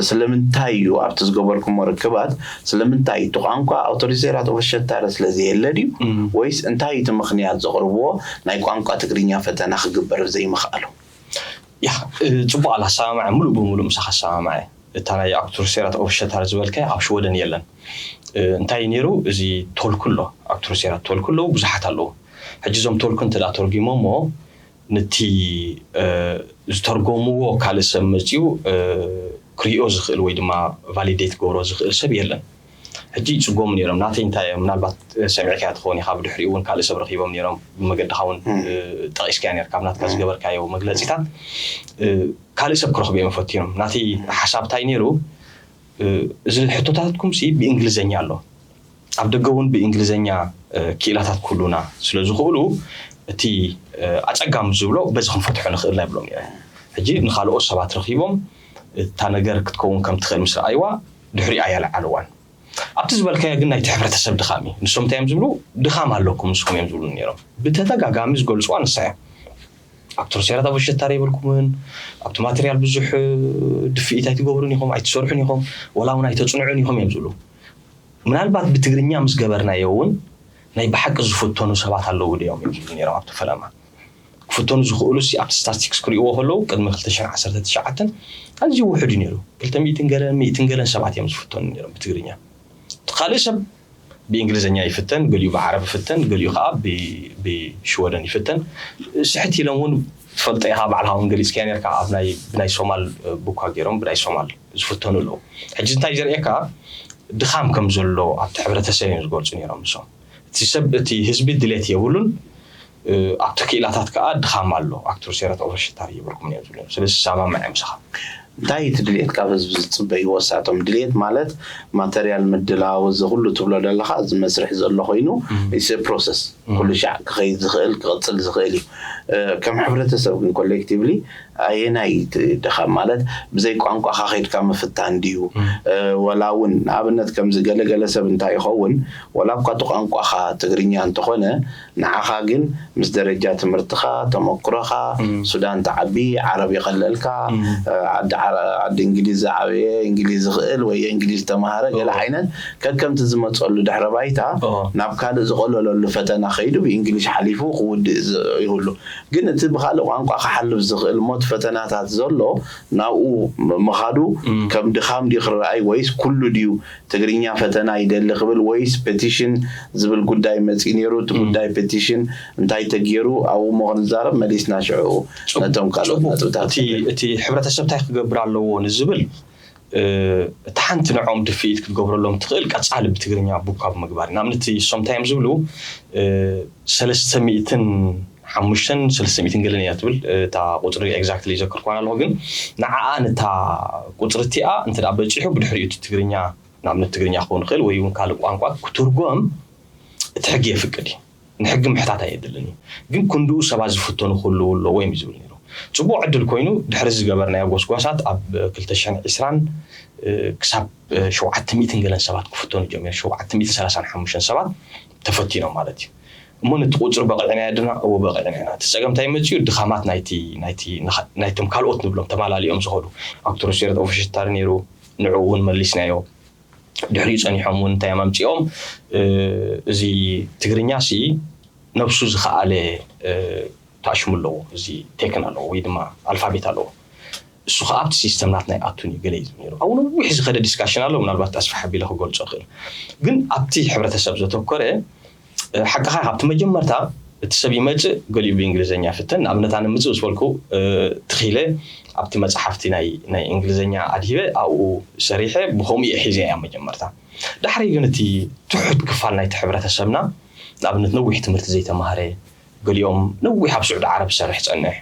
ስለምንታይ እዩ ኣብቲ ዝገበርኩሞ ርክባት ስለምንታይ እቲ ቋንቋ ኣውቶሪዜራት ኦቨርሸታሪ ስለዘየለ ድዩ ወይስ እንታይ እቲ ምኽንያት ዘቕርብዎ ናይ ቋንቋ ትግርኛ ፈተና ክግበር ዘይምኽኣሉ? ያ ጽቡቕ ኣላ ኣሰማምዐ ሙሉእ ብሙሉእ ምሳኻ ኣሰማምዐ። እታ ናይ ኣውቶሪዜራት ኦቨርሸታሪ ዝበልካያ ኣብ ሽወደን የለን። እንታይ ነይሩ እዚ ቶልኩሎ ኣውቶሪዜራት ቶልኩሎ ብዙሓት ኣለዉ። ሕጂ እዞም ቶልኩ እንተ ተርጊሞሞ ነቲ ዝተርጎምዎ ካልእ ሰብ መፂኡ ክሪኦ ዝኽእል ወይ ድማ ቫሊዴት ክገብሮ ዝኽእል ሰብ የለን። ሕጂ ይጽጎሙ ነይሮም። ናተይ እንታይ እዮም? ምናልባት ሰሚዕካያ ትኸውን ኢኻ። ብድሕሪኡ እውን ካልእ ሰብ ረኺቦም ነይሮም። ብመገድኻ እውን ጠቂስካያ ነርካ፣ ኣብ ናትካ ዝገበርካዮ መግለጺታት ካልእ ሰብ ክረኽቡ እዮም ፈቲኖም። ናተይ ሓሳብ እንታይ ነይሩ? እዚ ሕቶታትኩም ሲ ብእንግሊዝኛ ኣሎ፣ ኣብ ደገ እውን ብእንግሊዝኛ ክኢላታት ክህሉና ስለ ዝኽእሉ፣ እቲ ኣጸጋሚ ዝብሎ በዚ ክንፈትሖ ንኽእል ኢና ይብሎም ነይረ። ሕጂ ንኻልኦት ሰባት ረኺቦም እታ ነገር ክትከውን ከም ትኽእል ምስ ረኣይዋ፣ ድሕሪኣ ኣየልዓልዋን። ኣብቲ ዝበልካዮ ግን ናይቲ ሕብረተሰብ ድኻም እዩ። ንሶም እንታይ እዮም ዝብሉ? ድኻም ኣለኩም ንስኹም እዮም ዝብሉ ነይሮም። ብተደጋጋሚ ዝገልጽዋ ንሳ እያ። ኣክተር ሴራት ኣቦ ሸታር የብልኩምን፣ ኣብቲ ማቴሪያል ብዙሕ ድፍኢት ኣይትገብሩን ኢኹም፣ ኣይትሰርሑን ኢኹም፣ ወላ እውን ኣይተጽንዑን ኢኹም እዮም ዝብሉ። ምናልባት ብትግርኛ ምስ ገበርናዮ እውን ናይ ብሓቂ ዝፍተኑ ሰባት ኣለዉ ድዮም እዮም ዝብሉ ነይሮም ኣብቲ ፈለማ። ክፍተኑ ዝኽእሉ ሲ ኣብቲ ስታስቲክስ ክርእይዎ ከለዉ ቅድሚ ክልተ ሽሕን ዓሰርተ ትሽዓተን ኣዝዩ ውሑድ እዩ ነይሩ። ክልተ ሚእትን ገለን ሚእትን ገለን ሰባት እዮም ዝፍተኑ ነይሮም ብትግርኛ። እቲ ካልእ ሰብ ብእንግሊዝኛ ይፍተን፣ ገሊኡ ብዓረብ ይፍተን፣ ገሊኡ ከዓ ብ- ብሽወደን ይፍተን። ስሕት ኢሎም እውን ትፈልጦ ኢኻ፣ ባዕልኻ እውን ገሊፅካዮ ነርካ ኣብ ናይ ብናይ ሶማል ቡኳ ገይሮም ብናይ ሶማል ዝፍተኑ ኣለዉ። ሕጂ እንታይ ዘርእየካ ድኻም ከም ዘሎ ኣብቲ ሕብረተሰብ እዮም ዝገልፁ ነይሮም ንሶም። እቲ ሰብ እቲ ህዝቢ ድሌት የብሉን። ኣብቲ ክኢላታት ከዓ ድኻም ኣሎ። ኣክተር ሴረት ኦቨርሽታር ይብልኩም እዮም ዝብሉ። ስለዚ ዝሰማማዕ እዮም ምሳኻ። እንታይ እቲ ድሌት ካብ ህዝቢ ዝፅበይዎ እሳቶም? ድሌት ማለት ማተርያል ምድላው፣ እዚ ኩሉ ትብሎ ዘለካ እዚ መስርሕ ዘሎ ኮይኑ፣ ፕሮሰስ ኩሉ ሻዕ ክኸይድ ዝኽእል ክቕፅል ዝኽእል እዩ። ከም ሕብረተሰብ ግን ኮሌክቲቭሊ ኣየናይ ድኻ ማለት ብዘይ ቋንቋኻ ከይድካ ምፍታን ድዩ? ወላ እውን ንኣብነት ከምዚ ገለገለ ሰብ እንታይ ይኸውን፣ ወላ እኳ እቲ ቋንቋኻ ትግርኛ እንተኾነ ንዓኻ ግን ምስ ደረጃ ትምህርትኻ፣ ተመክሮኻ፣ ሱዳን ትዓቢ፣ ዓረብ ይቐለልካ፣ ዓዲ እንግሊዝ ዝዓበየ፣ እንግሊዝ ዝኽእል ወይ እንግሊዝ ዝተማሃረ ገለ ዓይነት ከከምቲ ዝመፀሉ ድሕረ ባይታ ናብ ካልእ ዝቐለለሉ ፈተና ከይዱ ብእንግሊሽ ሓሊፉ ክውድእ ይህሉ። ግን እቲ ብካልእ ቋንቋ ክሓልፍ ዝኽእል ሞት ፈተናታት ዘሎ ናብኡ ምኻዱ ከም ድኻም ድዩ ክረኣይ ወይስ ኩሉ ድዩ ትግርኛ ፈተና ይደሊ ክብል ወይስ ፔቲሽን ዝብል ጉዳይ መፂ ነይሩ? እቲ ጉዳይ ፔቲሽን እንታይ ተገይሩ ኣብኡ ሞ ክንዛረብ መሊስና ሽዑ ነቶም ካልኦት ነጥብታት እቲ ሕብረተሰብ እንታይ ክገብር ኣለዎ ንዝብል እቲ ሓንቲ ንዕኦም ድፍኢት ክትገብረሎም ትኽእል ቀፃሊ ብትግርኛ ቡኳ ብምግባር። ንኣብነት እሶም እንታይ እዮም ዝብሉ? ሰለስተ ሚእትን ሓሙሽተን ሰለስተ ሚእትን ገለን እያ ትብል እታ ቁፅሪ፣ ኤግዛክትሊ ይዘክርኳን ኣለኹ። ግን ንዓኣ ነታ ቁፅሪ እቲኣ እንተ በፂሑ ብድሕሪኡ እቲ ትግርኛ ንኣብነት ትግርኛ ክኸውን ይኽእል ወይ እውን ካልእ ቋንቋ ክትርጎም እቲ ሕጊ የፍቅድ እዩ። ንሕጊ ምሕታት ኣየድልን እዩ። ግን ክንድኡ ሰባት ዝፍተኑ ክህልዉ ኣለዎም እዩ ዝብል ነይሩ። ፅቡቕ ዕድል ኮይኑ ድሕሪ ዝገበርናዮ ጎስጓሳት ኣብ ክልተ ሽሕን ዕስራን ክሳብ ሸውዓተ ሚእትን ገለን ሰባት ክፍተኑ ጀሚሮም። ሸውዓተ ሚእትን ሰላሳን ሓሙሽተን ሰባት ተፈቲኖም ማለት እዩ። እሞ ነቲ ቁፅሪ በቒዕናዮ ድና? እወ በቒዕና ኢና። እቲ ፀገም እንታይ መፅኡ? ድኻማት ናይቲ ናይቲ ናይቶም ካልኦት ንብሎም ተማላሊኦም ዝኸዱ ኣክተር ሴረት ኦፈሽታሪ ነይሩ። ንዕኡ እውን መሊስናዮ። ድሕሪኡ ፀኒሖም እውን እንታይ እዮም ኣምፂኦም? እዚ ትግርኛ ሲ ነብሱ ዝኸኣለ ታሽሙ ኣለዎ፣ እዚ ቴክን ኣለዎ ወይ ድማ ኣልፋቤት ኣለዎ። እሱ ከዓ ኣብቲ ሲስተም ናትና ይኣቱን እዩ ገለ እዩ ነይሩ። ኣብኡ ነዊሕ ዝኸደ ዲስካሽን ኣሎ። ምናልባት ኣስፍሕ ኣቢለ ክገልፆ እኽእል። ግን ኣብቲ ሕብረተሰብ ዘተኮረ ሓቅኻ ካብቲ መጀመርታ እቲ ሰብ ይመፅእ፣ ገሊኡ ብእንግሊዝኛ ፍተን። ንኣብነት ኣነ ምፅእ ምስ በልኩ ትኺለ ኣብቲ መፅሓፍቲ ናይ ናይ እንግሊዝኛ ኣድሂበ ኣብኡ ሰሪሐ ብከምኡ እየ ሒዘያ መጀመርታ። ዳሕሪ ግን እቲ ትሑት ክፋል ናይቲ ሕብረተሰብና ንኣብነት ነዊሕ ትምህርቲ ዘይተማህረ፣ ገሊኦም ነዊሕ ኣብ ስዑዲ ዓረብ ዝሰርሕ ጸንሕ፣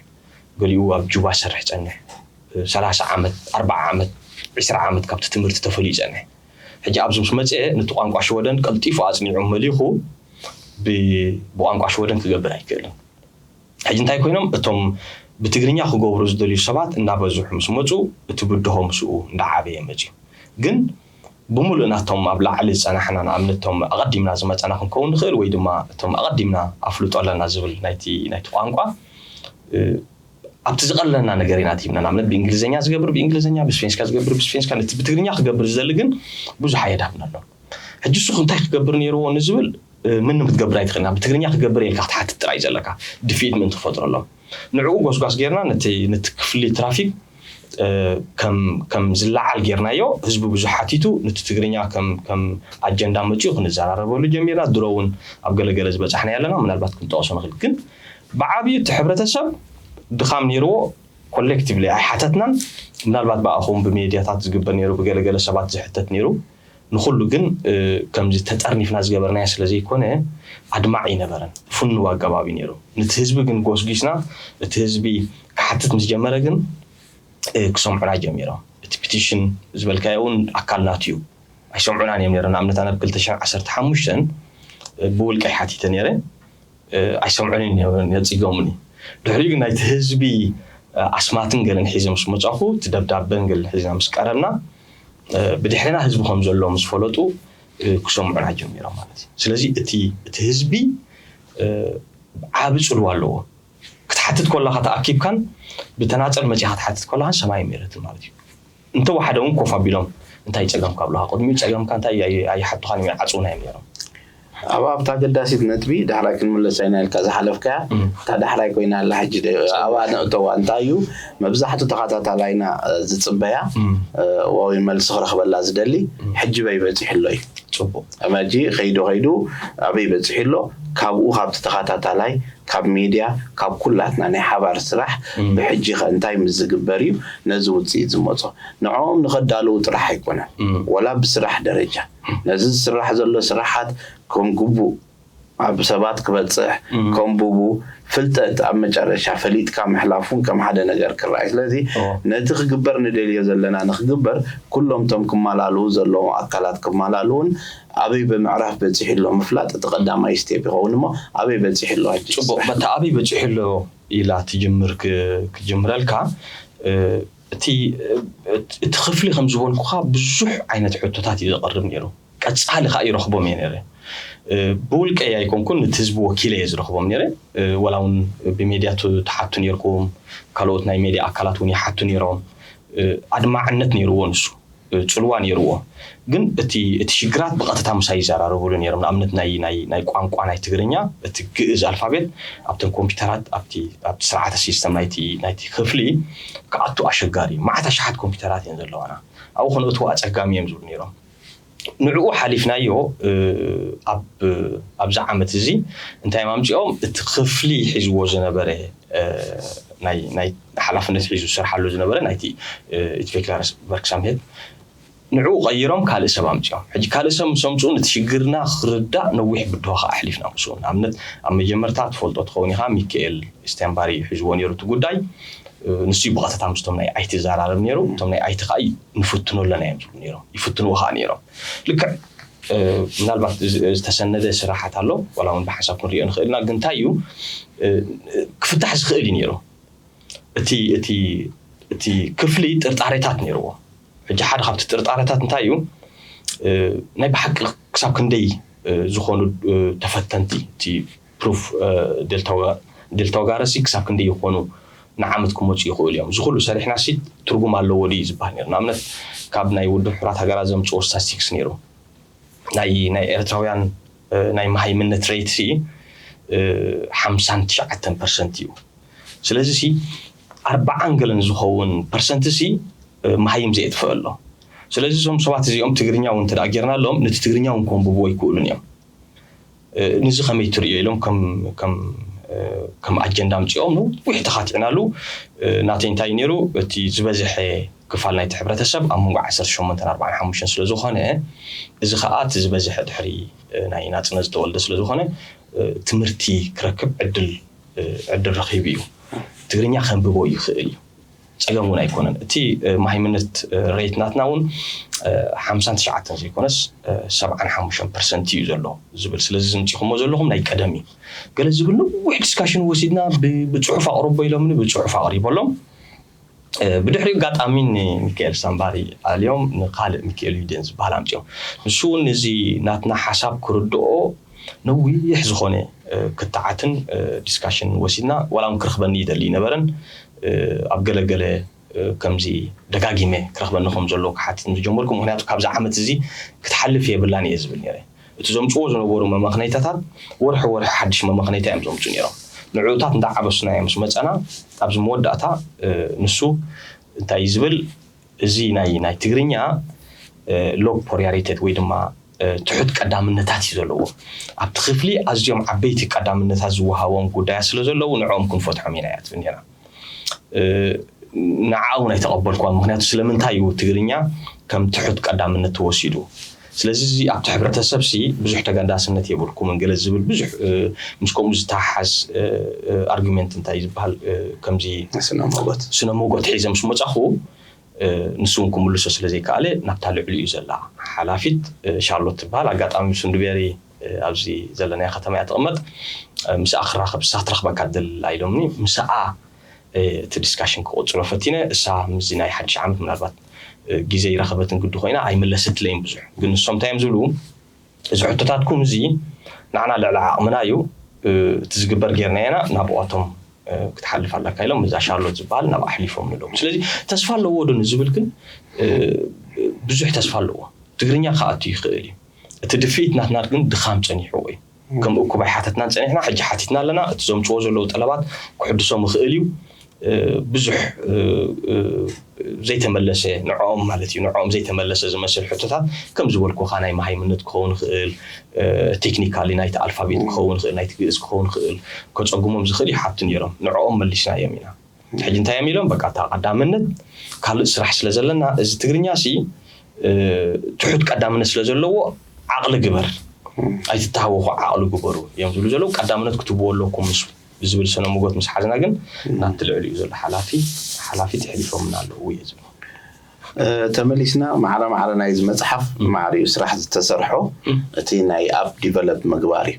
ገሊኡ ኣብ ጁባ ዝሰርሕ ጸንሕ፣ ሰላሳ ዓመት፣ ኣርባዓ ዓመት፣ ዕስራ ዓመት ካብቲ ትምህርቲ ተፈልዩ ይጸንሕ። ሕጂ ኣብዚ ምስ መጽአ ነቲ ቋንቋ ሽወደን ቀልጢፉ ኣጽኒዑ መሊኹ ብ- ብቋንቋ ሽወደን ክገብር ኣይክእልን። ሕጂ እንታይ ኮይኖም እቶም ብትግርኛ ክገብሩ ዝደልዩ ሰባት እናበዝሑ ምስ መፁ እቲ ብድሆ ምስኡ እንዳዓበየ መፅዩ። ግን ብምሉእ ናቶም ኣብ ላዕሊ ዝፀናሕና ንኣብነት እቶም ኣቐዲምና ዝመፀና ክንከውን ንኽእል ወይ ድማ እቶም ኣቐዲምና ኣፍልጦ ኣለና ዝብል ናይቲ ናይቲ ቋንቋ ኣብቲ ዝቐለና ነገር ኢና ቲብና ንኣብነት ብእንግሊዝኛ ዝገብር ብእንግሊዝኛ ብስፔንስካ ዝገብር ብስፔንስካ ነቲ ብትግርኛ ክገብር ዝደሊ ግን ብዙሕ ኣየድሃብና ኣሎ። ሕጂ እሱ እንታይ ክገብር ነይርዎ ንዝብል ምንም ክትገብር ኣይትኽእልና ብትግርኛ ክገብር ኢልካ ክትሓትት ጥራይ ዘለካ ድፍኢት ምእንቲ ክፈጥረሎም ንዕኡ ጎስጓስ ጌርና ነቲ ነቲ ክፍሊ ትራፊክ ከም ከም ዝለዓል ጌርናዮ ህዝቢ ብዙሕ ሓቲቱ ነቲ ትግርኛ ከም ከም ኣጀንዳ መፅኡ ክንዘራረበሉ ጀሚርና ድሮ እውን ኣብ ገለገለ ዝበፃሕና ኣለና ምናልባት ክንጠቕሶ ንኽእል ግን ብዓብዩ እቲ ሕብረተሰብ ድኻም ነይርዎ ኮሌክቲቭሊ ኣይሓተትናን ምናልባት ብኣኹም ብሜድያታት ዝግበር ነይሩ ብገለገለ ሰባት ዝሕተት ነይሩ ንኹሉ ግን ከምዚ ተጠርኒፍና ዝገበርናዮ ስለ ዘይኮነ ኣድማዒ ይነበረን ፍኑው ኣገባብ እዩ ነይሩ። ነቲ ህዝቢ ግን ጎስጒስና እቲ ህዝቢ ክሓትት ምስ ጀመረ ግን ክሰምዑና ጀሚሮም። እቲ ፒቲሽን ዝበልካዮ እውን ኣካል ናቱ እዩ። ኣይሰምዑናን እዮም ነይሮም። ንኣብነት ኣነ ብ ክልተ ሽሕን ዓሰርተ ሓሙሽተን ብውልቀይ ሓቲተ ነይረ። ኣይሰምዑንን እዮም ነፂጎምኒ። ድሕሪኡ ግን ናይቲ ህዝቢ ኣስማትን ገለን ሒዘ ምስ መፃኹ እቲ ደብዳበን ገለን ሒዝና ምስ ቀረብና ብድሕሪና ህዝቢ ከም ዘሎ ምስ ፈለጡ ክሰምዑና ጀሚሮም ማለት እዩ። ስለዚ እቲ እቲ ህዝቢ ዓቢ ፅልዋ ኣለዎ። ክትሓትት ከለኻ ተኣኪብካን ብተናፀል መፂኻ ክትሓትት ከለኻን ሰማይ መሬትን ማለት እዩ። እንተወሓደ እውን ኮፍ ኣቢሎም እንታይ ፀገምካ ብለኻ ቅድሚኡ ፀገምካ እንታይ ኣይሓቱኻን እዮም ይዓፅውና እዮም ነይሮም። ኣብ ኣብታ ኣገዳሲት ነጥቢ ዳሕራይ ክንምለሳ ኢና ኢልካ ዝሓለፍካያ እታ ዳሕራይ ኮይና ኣላ ሕጂ ኣብኣ ነእተዋ እንታይ እዩ መብዛሕቱ ተኸታታላይና ዝፅበያ ወይ መልሲ ክረኽበላ ዝደሊ ሕጂ በይ በፂሑ ኣሎ እዩ ፅቡቅ ሕጂ ከይዱ ከይዱ ኣበይ በፂሑ ኣሎ ካብኡ ካብቲ ተኸታታላይ ካብ ሜድያ ካብ ኩላትና ናይ ሓባር ስራሕ ብሕጂ ከ እንታይ ምስ ዝግበር እዩ ነዚ ውፅኢት ዝመፆ ንዕኦም ንኸዳልው ጥራሕ ኣይኮነን ወላ ብስራሕ ደረጃ ነዚ ዝስራሕ ዘሎ ስራሓት ከም ግቡእ ኣብ ሰባት ክበፅሕ ከንብቡ ፍልጠት ኣብ መጨረሻ ፈሊጥካ ምሕላፍ እውን ከም ሓደ ነገር ክረኣይ ስለዚ ነቲ ክግበር ንደልዮ ዘለና ንክግበር ኩሎም ቶም ክመላልኡ ዘለዎም ኣካላት ክመላልኡን ኣበይ ብምዕራፍ በፂሑ ኣሎ ምፍላጥ እቲ ቀዳማይ ስቴፕ ይኸውን እሞ ኣበይ በፂሑ ኣሎ ሕጂ ፅቡቅ በታ ኣበይ በፂሑ ኣሎ ኢላ ትጅምር ክጅምረልካ እቲ እቲ ክፍሊ ከም ዝበልኩኻ ብዙሕ ዓይነት ሕቶታት እዩ ዘቐርብ ነይሩ ቀፃሊ ከዓ ይረኽቦም እየ ነይረ ብውልቀይ ኣይኮንኩን እቲ ህዝቢ ወኪለ እየ ዝረኽቦም ነይረ ወላ እውን ብሜድያ ትሓቱ ነይርኩም ካልኦት ናይ ሜድያ ኣካላት እውን ይሓቱ ነይሮም ኣድማዕነት ነይርዎ ንሱ ፅልዋ ነይርዎ ግን እቲ እቲ ሽግራት ብቐጥታ ምሳይ ይዘራረብሉ ነይሮም ንኣብነት ናይ ናይ ናይ ቋንቋ ናይ ትግርኛ እቲ ግእዝ ኣልፋቤት ኣብተን ኮምፒውተራት ኣብቲ ኣብቲ ስርዓተ ሲስተም ናይቲ ናይቲ ክፍሊ ክኣቱ ኣሸጋሪ እዩ መዓት ኣሽሓት ኮምፒውተራት እየን ዘለዋና ኣብኡ ከነእትዎ ኣፀጋሚ እዮም ዝብሉ ነይሮም ንዕኡ ሓሊፍናዮ ኣብ ኣብዚ ዓመት እዚ እንታይ ኣምፅኦም እቲ ክፍሊ ሒዝዎ ዝነበረ ናይ ናይ ሓላፍነት ሒዙ ዝሰርሓሉ ዝነበረ ናይቲ ኢትቬክላርስ ቨርክሳምሄት ንዕኡ ቀይሮም ካልእ ሰብ ኣምፅኦም ሕጂ ካልእ ሰብ ምስ ኣምፅኡ ነቲ ሽግርና ክርዳእ ነዊሕ ብድሆ ከዓ ኣሕሊፍና ምስኡ ንኣብነት ኣብ መጀመርታ ትፈልጦ ትኸውን ኢኻ ሚካኤል ስቴንባሪ ሒዝዎ ነይሩ እቲ ጉዳይ ንሱ ብቐጥታ ምስቶም ናይ ኣይቲ ይዘራረብ ነይሩ እቶም ናይ ኣይቲ ከዓ ንፍትኖ ኣለና እዮም ዝብሉ ነይሮም ይፍትንዎ ከዓ ነይሮም ልክዕ ምናልባት ዝተሰነደ ስራሓት ኣሎ ዋላ እውን ብሓንሳብ ክንሪኦ ንኽእል ኢና ግን እንታይ እዩ ክፍታሕ ዝኽእል እዩ ነይሩ እቲ እቲ እቲ ክፍሊ ጥርጣሬታት ነይርዎ ሕጂ ሓደ ካብቲ ጥርጣሬታት እንታይ እዩ ናይ ብሓቂ ክሳብ ክንደይ ዝኾኑ ተፈተንቲ እቲ ፕሩፍ ዴልታ ወጋረሲ ክሳብ ክንደይ ይኾኑ ንዓመት ክመፁ ይኽእሉ እዮም እዚ ኩሉ ሰሪሕና ሲ ትርጉም ኣለዎ ድዩ ዝበሃል ነይሩ ንኣብነት ካብ ናይ ውድብ ሕራት ሃገራት ዘምፅዎ ስታስቲክስ ነይሩ ናይ ናይ ኤርትራውያን ናይ መሃይምነት ሬት ሲ ሓምሳን ትሽዓተን ፐርሰንት እዩ ስለዚ ሲ ኣርባዓን ገለን ዝኸውን ፐርሰንት ሲ መሃይም ዘየጥፍእ ኣሎ ስለዚ እዞም ሰባት እዚኦም ትግርኛ እውን እንተ ጌርና ኣለዎም ነቲ ትግርኛ እውን ከንብብዎ ይክእሉን እዮም ንዚ ከመይ ትርእዮ ኢሎም ከም ኣጀንዳ ኣምፅኦም ነዊሕ ተኻቲዕናሉ ናተይ እንታይ ነይሩ እቲ ዝበዝሐ ክፋል ናይቲ ሕብረተሰብ ኣብ መንጎ ዓሰርተ ሸሞንተን ኣርባዓን ሓሙሽተን ስለ ዝኾነ እዚ ከዓ እቲ ዝበዝሐ ድሕሪ ናይ ናፅነት ዝተወልደ ስለ ዝኾነ ትምህርቲ ክረክብ ዕድል ዕድል ረኺቡ እዩ ትግርኛ ከንብቦ ይኽእል እዩ ፀገም እውን ኣይኮነን እቲ ማሃይምነት ሬት ናትና እውን ሓምሳን ትሽዓተን ዘይኮነስ ሰብዓን ሓሙሽተን ፐርሰንት እዩ ዘሎ ዝብል ስለዚ ዝምፂኹሞ ዘለኹም ናይ ቀደም እዩ ገለ ዝብል ነዊሕ ዲስካሽን ወሲድና ብፅሑፍ ኣቕርቦ ኢሎምኒ ብፅሑፍ ኣቕሪበሎም ብድሕሪኡ ኣጋጣሚ ንሚካኤል ሳምባሪ ኣልዮም ንካልእ ሚካኤል ዩዴን ዝበሃል ኣምፅኦም ንሱ እውን እዚ ናትና ሓሳብ ክርድኦ ነዊሕ ዝኾነ ክትዓትን ዲስካሽን ወሲድና ዋላ እውን ክረኽበኒ ይደሊ ይነበረን ኣብ ገለገለ ከምዚ ደጋጊመ ክረኽበኒ ከም ዘለዎ ክሓትት ዝጀመርኩ ምክንያቱ ካብዚ ዓመት እዚ ክትሓልፍ የብላን እየ ዝብል ነይረ እቲ ዘምፅዎ ዝነበሩ መመኽነይታታት ወርሒ ወርሒ ሓድሽ መመኽነይታ እዮም ዘምፁ ነይሮም ንዕኡታት እንዳዓበሱና እዮም ምስ መፀና ኣብዚ መወዳእታ ንሱ እንታይ ዝብል እዚ ናይ ናይ ትግርኛ ሎ ፖሪያሪቴት ወይ ድማ ትሑት ቀዳምነታት እዩ ዘለዎ ኣብቲ ክፍሊ ኣዝዮም ዓበይቲ ቀዳምነታት ዝወሃቦም ጉዳያት ስለ ዘለዉ ንዕኦም ክንፈትሖም ኢና እያ ትብል ነራ ንዓ እውን ኣይተቐበልኳን ምክንያቱ ስለምንታይ እዩ ትግርኛ ከም ትሑት ቀዳምነት ተወሲዱ ስለዚ እዚ ኣብቲ ሕብረተሰብ ሲ ብዙሕ ተገዳስነት የብልኩምን ገለ ዝብል ብዙሕ ምስ ከምኡ ዝተሓሓዝ ኣርጊመንት እንታይ ዝበሃል ከምዚ ስነ ሞጎት ስነ ሞጎት ሒዘ ምስ መጻኹ ንሱ እውን ክምልሶ ስለ ዘይከኣለ ናብታ ልዕሊኡ ዘላ ሓላፊት ሻርሎት ትበሃል። ኣጋጣሚ ስንዱቤሪ ኣብዚ ዘለናዮ ከተማ እያ ትቕመጥ። ምስኣ ክራኸብ እሳ ክትረኽበካ ትደሊ ኣላ ኢሎምኒ። ምስኣ እቲ ዲስካሽን ክቕፅሎ ፈቲነ። እሳ ምስዚ ናይ ሓድሽ ዓመት ምናልባት ግዜ ይረኸበትን ግዲ ኮይና ኣይመለሰትለይን ብዙሕ። ግን ንሶም እንታይ እዮም ዝብሉ፣ እዚ ሕቶታትኩም እዚ ንዓና ልዕሊ ዓቕምና እዩ፣ እቲ ዝግበር ጌርና ኢና፣ ናብኣቶም ክትሓልፍ ኣለካ ኢሎም እዛ ሻርሎት ዝበሃል ናብ ኣሕሊፎም ንለዉ። ስለዚ ተስፋ ኣለዎ ዶ ንዝብል ግን ብዙሕ ተስፋ ኣለዎ። ትግርኛ ክኣቱ ይኽእል እዩ። እቲ ድፍኢት ናትና ግን ድኻም ጸኒሕዎ እዩ። ከም እኩብ ኣይሓተትናን ጸኒሕና፣ ሕጂ ሓቲትና ኣለና። እቲ ዘምጽዎ ዘለዉ ጠለባት ክሕድሶም ይኽእል እዩ። ብዙሕ ዘይተመለሰ ንዕኦም ማለት እዩ፣ ንዕኦም ዘይተመለሰ ዝመስል ሕቶታት ከም ዝበልኩኻ ናይ መሃይምነት ክኸውን ይኽእል፣ ቴክኒካሊ ናይቲ ኣልፋቤት ክኸውን ይኽእል፣ ናይቲ ግእዝ ክኸውን ይኽእል፣ ከጸጉሞም ዝኽእል ይሓቱ ነይሮም። ንዕኦም መሊስናዮም ኢና። ሕጂ እንታይ እዮም ኢሎም? በቃ እታ ቀዳምነት ካልእ ስራሕ ስለ ዘለና እዚ ትግርኛ ሲ ትሑት ቀዳምነት ስለ ዘለዎ ዓቕሊ ግበር ኣይትተሃወኹ ዓቕሊ ግበሩ እዮም ዝብሉ ዘለዉ። ቀዳምነት ክትብዎ ኣለኩም ምስ ዝብል ስነ ሞጎት ምስ ሓዝና ግን ናብቲ ልዕሊኡ ዘሎ ሓላፊ ሓላፊ ተሕሊፎምና ኣለዉ እየ ዝብል። ተመሊስና ማዕረ ማዕረ ናይዚ መፅሓፍ ማዕሪኡ ስራሕ ዝተሰርሖ እቲ ናይ ኣፕ ዲቨሎፕ ምግባር እዩ።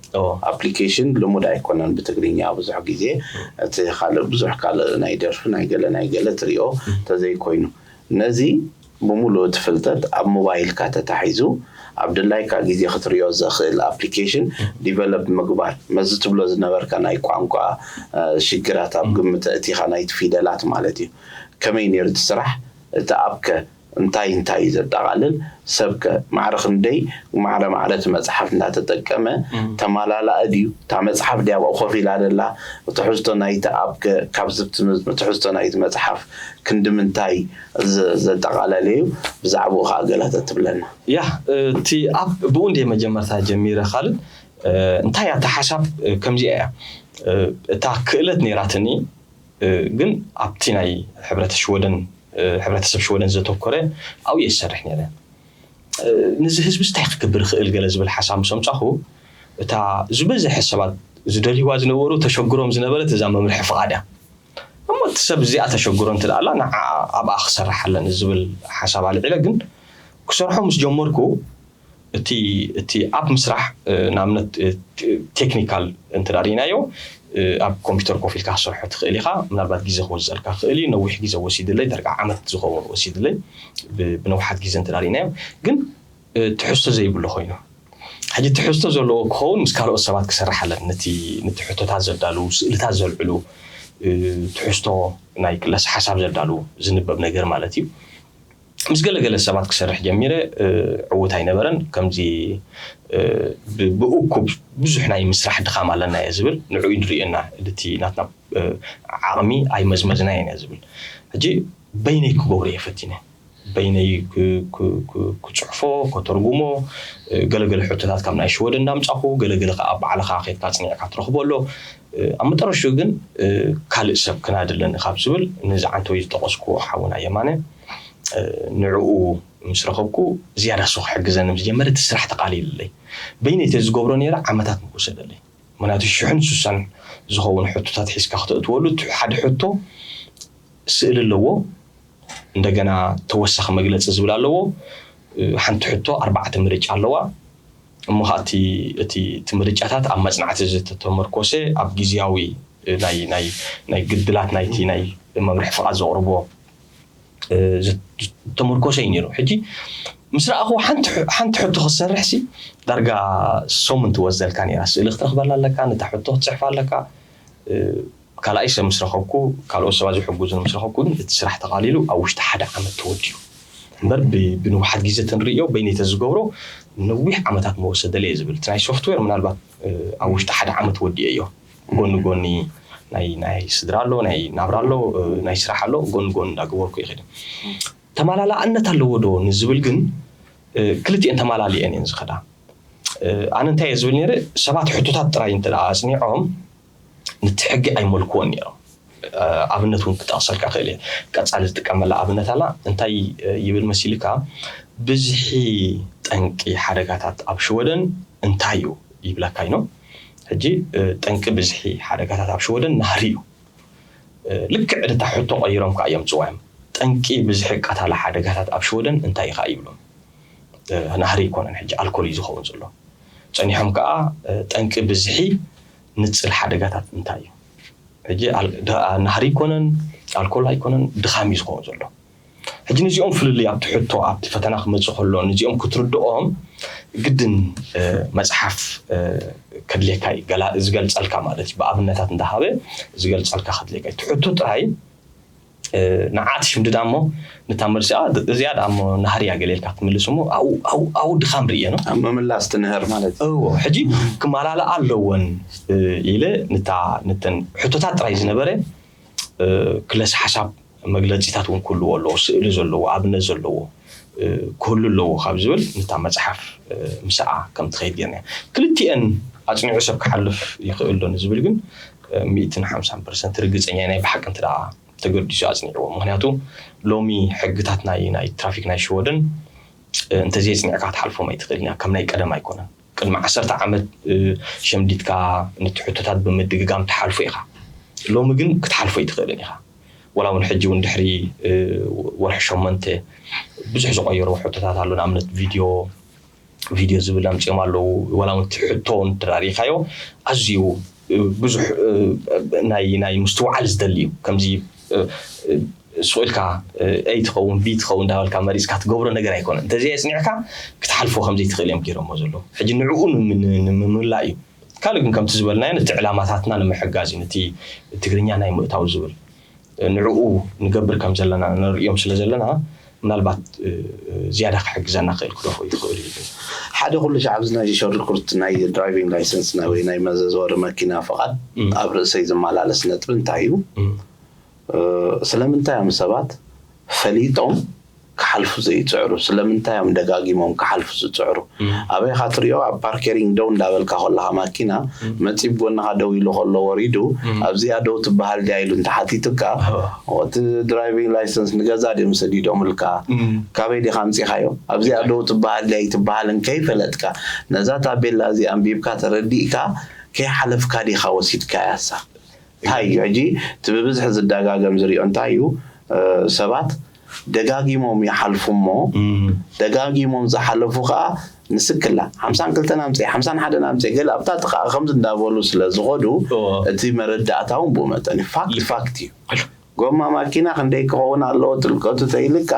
ኣፕሊኬሽን ልሙድ ኣይኮነን ብትግርኛ ብዙሕ ግዜ እቲ ካልእ ብዙሕ ካልእ ናይ ደርፊ ናይ ገለ ናይ ገለ ትሪኦ ተዘይኮይኑ ነዚ ብምሉእ እቲ ፍልጠት ኣብ ሞባይልካ ተታሒዙ ኣብ ድላይካ ግዜ ክትሪኦ ዘኽእል ኣፕሊኬሽን ዲቨሎፕ ምግባር መዚ ትብሎ ዝነበርካ ናይ ቋንቋ ሽግራት ኣብ ግምት እቲኻ ናይቲ ፊደላት ማለት እዩ። ከመይ ነይሩ እቲ ስራሕ? እቲ ኣፕከ እንታይ እንታይ እዩ ዘጠቓልል? ሰብከ ማዕረ ክንደይ ማዕረ ማዕረ እቲ መፅሓፍ እንዳተጠቀመ ተማላላኢ ድዩ? እታ መፅሓፍ ድያ ኣብኡ ኮፍ ኢላ ደላ? ትሕዝቶ ናይቲ ኣፕከ ካብዚ ትሕዝቶ ናይቲ መፅሓፍ ክንዲ ምንታይ ዘጠቓለለ እዩ? ብዛዕባኡ ከዓ ገለ ተትብለና። ያ እቲ ኣፕ ብኡ እንደ መጀመርታ ጀሚረ ካልድ እንታይ እያ እታ ሓሳብ ከምዚኣ እያ። እታ ክእለት ነይራትኒ ግን ኣብቲ ናይ ሕብረተ ሽወደን ሕብረተሰብ ሽወደን ዘተኮረ ኣብኡ እየ ዝሰርሕ ነይረ። ንዚ ህዝቢ እንታይ ክገብር ይኽእል ገለ ዝብል ሓሳብ ምስ ኣምጻኹ እታ ዝበዝሐ ሰባት ዝደልይዋ ዝነበሩ ተሸግሮም ዝነበረት እዛ መምርሒ ፍቓድ እያ። እሞ እቲ ሰብ እዚኣ ተሸግሮ እንተ ደኣላ ንዓ ኣብኣ ክሰርሕ ኣለኒ ዝብል ሓሳብ ኣልዒለ። ግን ክሰርሖ ምስ ጀመርኩ እቲ እቲ ኣብ ምስራሕ ንኣብነት ቴክኒካል እንተ ርኢናዮ ኣብ ኮምፒውተር ኮፍ ኢልካ ክሰርሖ ትኽእል ኢኻ። ምናልባት ግዜ ክወስደልካ ክእል እዩ። ነዊሕ ግዜ ወሲድለይ፣ ዳርጋ ዓመት ዝኸውን ወሲድለይ ብነውሓት ግዜ እንተ ርኢናዮ። ግን ትሕዝቶ ዘይብሉ ኮይኑ ሕጂ ትሕዝቶ ዘለዎ ክኸውን ምስ ካልኦት ሰባት ክሰርሕ ኣለኒ። ነቲ ነቲ ሕቶታት ዘዳልዉ፣ ስእልታት ዘልዕሉ፣ ትሕዝቶ ናይ ክለስ ሓሳብ ዘዳልዉ ዝንበብ ነገር ማለት እዩ። ምስ ገለገለ ሰባት ክሰርሕ ጀሚረ፣ ዕዉት ኣይነበረን። ከምዚ ብእኩብ ብዙሕ ናይ ምስራሕ ድኻም ኣለና እየ ዝብል፣ ንዕኡ ንርእየና፣ እቲ ናትና ዓቕሚ ኣይመዝመዝናዮን እየ ዝብል። ሕጂ በይነይ ክገብሮ እየ ፈቲነ። በይነይ ክፅሕፎ፣ ከተርጉሞ፣ ገለገለ ሕቶታት ካብ ናይ ሽወደን እንዳምፃኹ፣ ገለገለ ከዓ ባዕልኻ ከይድካ ፅኒዕካ ትረኽቦ ኣሎ። ኣብ መጠረሽኡ ግን ካልእ ሰብ ክናድለኒ ካብ ዝብል ነዚ ዓንተወይ ዝጠቐስኩዎ ሓውና የማነ ንዕኡ ምስ ረኸብኩ ዝያዳ እሱ ክሕግዘኒ ምስ ጀመረ እቲ ስራሕ ተቓሊልለይ። በይነይ ተዝገብሮ ነይረ ዓመታት ምወሰደለይ። ምክንያቱ ሽሕን ስሳን ዝኸውን ሕቶታት ሒዝካ ክተእትወሉ እቲ ሓደ ሕቶ ስእሊ ኣለዎ፣ እንደገና ተወሳኺ መግለፂ ዝብል ኣለዎ። ሓንቲ ሕቶ ኣርባዕተ ምርጫ ኣለዋ። እሞ ከዓ እቲ እቲ ምርጫታት ኣብ መፅናዕቲ ዝተተመርኮሰ ኣብ ግዝያዊ ናይ ናይ ናይ ግድላት ናይቲ ናይ መምርሒ ፍቓድ ዘቕርቦ ዝተመርኮሰ እዩ ነይሩ። ሕጂ ምስ ረኣኹ ሓንቲ ሕቶ ክትሰርሕ ሲ ዳርጋ ሰሙን ትወስደልካ ነይራ። ስእሊ ክትረኽበላ ኣለካ፣ ነታ ሕቶ ክትፅሕፋ ኣለካ። ካልኣይ ሰብ ምስ ረኸብኩ፣ ካልኦት ሰባት ዝሕግዙ ምስ ረኸብኩ ግን እቲ ስራሕ ተቓሊሉ ኣብ ውሽጢ ሓደ ዓመት ተወዲኡ። እምበር ብንውሓት ግዜ ተንርእዮ በይነይ ተዝገብሮ ነዊሕ ዓመታት መወሰደለ እየ ዝብል። እቲ ናይ ሶፍትዌር ምናልባት ኣብ ውሽጢ ሓደ ዓመት ወዲኤዮ። ጎኒ ጎኒ ናይ ናይ ስድራ ኣሎ፣ ናይ ናብራ ኣሎ፣ ናይ ስራሕ ኣሎ፣ ጎኒ ጎኒ እንዳገበርኩ ይኸደ። ተማላላእነት ኣለዎ ዶ ንዝብል ግን ክልቲኤን ተማላሊኤን እየን ዝኸዳ። ኣነ እንታይ እየ ዝብል ነይረ፣ ሰባት ሕቶታት ጥራይ እንተ ኣፅኒዖም ነቲ ሕጊ ኣይመልክዎን ነይሮም። ኣብነት እውን ክጠቕሰልካ ክእል እየ። ቀፃሊ ዝጥቀመላ ኣብነት ኣላ። እንታይ ይብል መሲልካ፣ ብዝሒ ጠንቂ ሓደጋታት ኣብ ሽወደን እንታይ እዩ ይብለካ ኢኖ። ሕጂ ጠንቂ ብዝሒ ሓደጋታት ኣብ ሽወደን ናህሪ እዩ። ልክዕ ድታ ሕቶ ቀይሮም ከዓ እዮም ፅዋዮም። ጠንቂ ብዝሒ ቀታሊ ሓደጋታት ኣብ ሽወደን እንታይ እዩ ከዓ ይብሎም። ናህሪ ይኮነን፣ ሕጂ ኣልኮል እዩ ዝኸውን ዘሎ። ፀኒሖም ከዓ ጠንቂ ብዝሒ ንፅል ሓደጋታት እንታይ እዩ? ሕጂ ናህሪ ኣይኮነን፣ ኣልኮል ኣይኮነን፣ ድኻም እዩ ዝኸውን ዘሎ። ሕጂ ንዚኦም ፍልልይ ኣብቲ ሕቶ ኣብቲ ፈተና ክመፅእ ከሎ ንዚኦም ክትርድኦም ግድን መፅሓፍ ከድልየካ እዩ። ዝገልፀልካ ማለት እዩ፣ ብኣብነታት እንዳሃበ ዝገልፀልካ ከድልየካ እዩ። እቲ ሕቶ ጥራይ ንዓት ሽምድዳ እሞ ንታ መልሲ እዚኣ ዳሞ ናህርያ ገሌልካ ትምልስ እሞ ኣው ድኻም ርእየ ነው ኣብ ምምላስ ትንህር ማለት እዩ። ሕጂ ክመላለኣ ኣለወን ኢለ ንታ ንተን ሕቶታት ጥራይ ዝነበረ ክለስ ሓሳብ መግለፂታት እውን ክህልዎ ኣለዎ፣ ስእሊ ዘለዎ ኣብነት ዘለዎ ክህሉ ኣለዎ ካብ ዝብል ንታ መፅሓፍ ምስኣ ከም ትኸይድ ጌርና። ክልቲኤን ኣፅኒዑ ሰብ ክሓልፍ ይኽእል ዶ ንዝብል ግን ሚእትን ሓምሳን ፐርሰንት ርግፀኛ ናይ ብሓቂ እንተ ተገዲሱ ኣፅኒዕዎ። ምክንያቱ ሎሚ ሕግታት ናይ ናይ ትራፊክ ናይ ሽወደን እንተዘየፅኒዕካ ክትሓልፎም ኣይትኽእልን እያ። ከም ናይ ቀደም ኣይኮነን። ቅድሚ ዓሰርተ ዓመት ሸምዲትካ ነቲ ሕቶታት ብምድግጋም ትሓልፎ ኢኻ። ሎሚ ግን ክትሓልፎ ኣይትኽእልን ኢኻ። ወላ እውን ሕጂ እውን ድሕሪ ወርሒ ሸሞንተ ብዙሕ ዝቐየሩ ሕቶታት ኣሎ። ንኣብነት ቪድዮ ቪድዮ ዝብል ኣምፅኦም ኣለዉ። ወላ እውን እቲ ሕቶ እውን ተራሪኻዮ ኣዝዩ ብዙሕ ናይ ናይ ምስትውዓል ዝደሊ እዩ። ከምዚ ስቕ ኢልካ ኤ ትኸውን ቢ ትኸውን እንዳበልካ መሪፅካ ትገብሮ ነገር ኣይኮነን። እንተዘይ ኣፅኒዕካ ክትሓልፎ ከምዘይትኽእል እዮም ገይሮሞ ዘለዉ። ሕጂ ንዕኡ ንምምላእ እዩ። ካልእ ግን ከምቲ ዝበልናዮ ነቲ ዕላማታትና ንምሕጋዝ እዩ፣ ነቲ ትግርኛ ናይ ምእታው ዝብል ንዕኡ ንገብር ከም ዘለና ንርእዮም ስለ ዘለና ምናልባት ዝያዳ ክሕግዘና ክእል ክደፎ ይትኽእል እዩ። ሓደ ኩሉ ሻዕ ኣብዚ ናይ ሸርኩርት ናይ ድራይቪንግ ላይሰንስ ወይ ናይ መዘዘወሪ መኪና ፍቓድ ኣብ ርእሰይ ዝመላለስ ነጥቢ እንታይ እዩ? ስለምንታይ እዮም ሰባት ፈሊጦም ክሓልፉ ዘይፅዕሩ? ስለምንታይ እዮም ደጋጊሞም ክሓልፉ ዝፅዕሩ? ኣበይ ኢኻ ትሪኦ? ኣብ ፓርከሪንግ ደው እንዳበልካ ከለኻ ማኪና መፂ ብጎንኻ ደው ኢሉ ከሎ ወሪዱ ኣብዚኣ ደው ትበሃል ድያ ኢሉ እንተሓቲቱካ እቲ ድራይቪንግ ላይሰንስ ንገዛ ድዮም ሰዲዶምልካ? ካበይ ዲኻ ኣምፂኻዮ? ኣብዚኣ ደው ትበሃል ድያ ኣይትበሃልን ከይፈለጥካ ነዛ ታቤላ እዚኣ ኣንቢብካ ተረዲእካ ከይሓለፍካ ዲኻ ወሲድካያሳ? እንታይ እዩ ሕጂ እቲ ብብዝሒ ዝደጋገም ዝሪኦ እንታይ እዩ? ሰባት ደጋጊሞም ይሓልፉ እሞ ደጋጊሞም ዝሓለፉ ከዓ ንስክላ ሓምሳን ክልተን ኣምፅእ ሓምሳን ሓደን ኣምፅእ ገለ ኣብታ ጥቃ ከምዚ እንዳበሉ ስለ ዝኸዱ እቲ መረዳእታ እውን ብኡ መጠን እዩ። ፋክት ፋክት እዩ። ጎማ ማኪና ክንደይ ክኸውን ኣለዎ ጥልቀቱ ተይልካ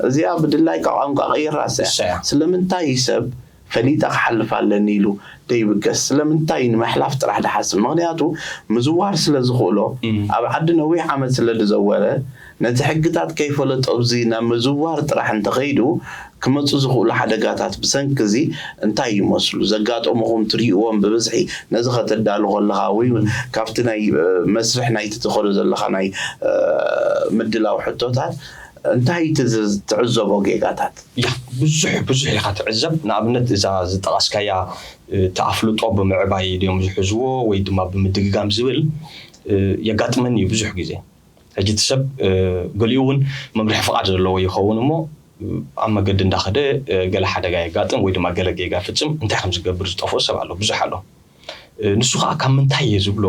እዚኣ ብድላይካ ቋንቋ ቀይራስ እያ። ስለምንታይ ሰብ ፈሊጠ ክሓልፍ ኣለኒ ኢሉ ደይብገስ ስለምንታይ ንምሕላፍ ጥራሕ ድሓስብ? ምኽንያቱ ምዝዋር ስለ ዝኽእሎ ኣብ ዓዲ ነዊሕ ዓመት ስለ ድዘወረ ነቲ ሕግታት ከይፈለጦ ኣብዚ ናብ ምዝዋር ጥራሕ እንተኸይዱ ክመፁ ዝኽእሉ ሓደጋታት ብሰንኪ እዚ እንታይ ይመስሉ? ዘጋጠሙኹም ትሪእዎም ብብዝሒ ነዚ ከተዳሉ ከለኻ ወይ እውን ካብቲ ናይ መስርሕ ናይቲ ትኸዶ ዘለኻ ናይ ምድላው ሕቶታት እንታይ ትዕዘቦ ጌጋታት? ያ ብዙሕ ብዙሕ ኢኻ ትዕዘብ። ንኣብነት እዛ ዝጠቐስካያ እቲ ኣፍልጦ ብምዕባይ ድዮም ዝሕዝዎ ወይ ድማ ብምድግጋም ዝብል የጋጥመኒ እዩ ብዙሕ ግዜ። ሕጂ እቲ ሰብ ገሊኡ እውን መምርሒ ፍቓድ ዘለዎ ይኸውን እሞ ኣብ መገዲ እንዳኸደ ገለ ሓደጋ የጋጥም ወይ ድማ ገለ ጌጋ ፍፅም እንታይ ከም ዝገብር ዝጠፍኦ ሰብ ኣሎ፣ ብዙሕ ኣሎ። ንሱ ከዓ ካብ ምንታይ እየ ዝብሎ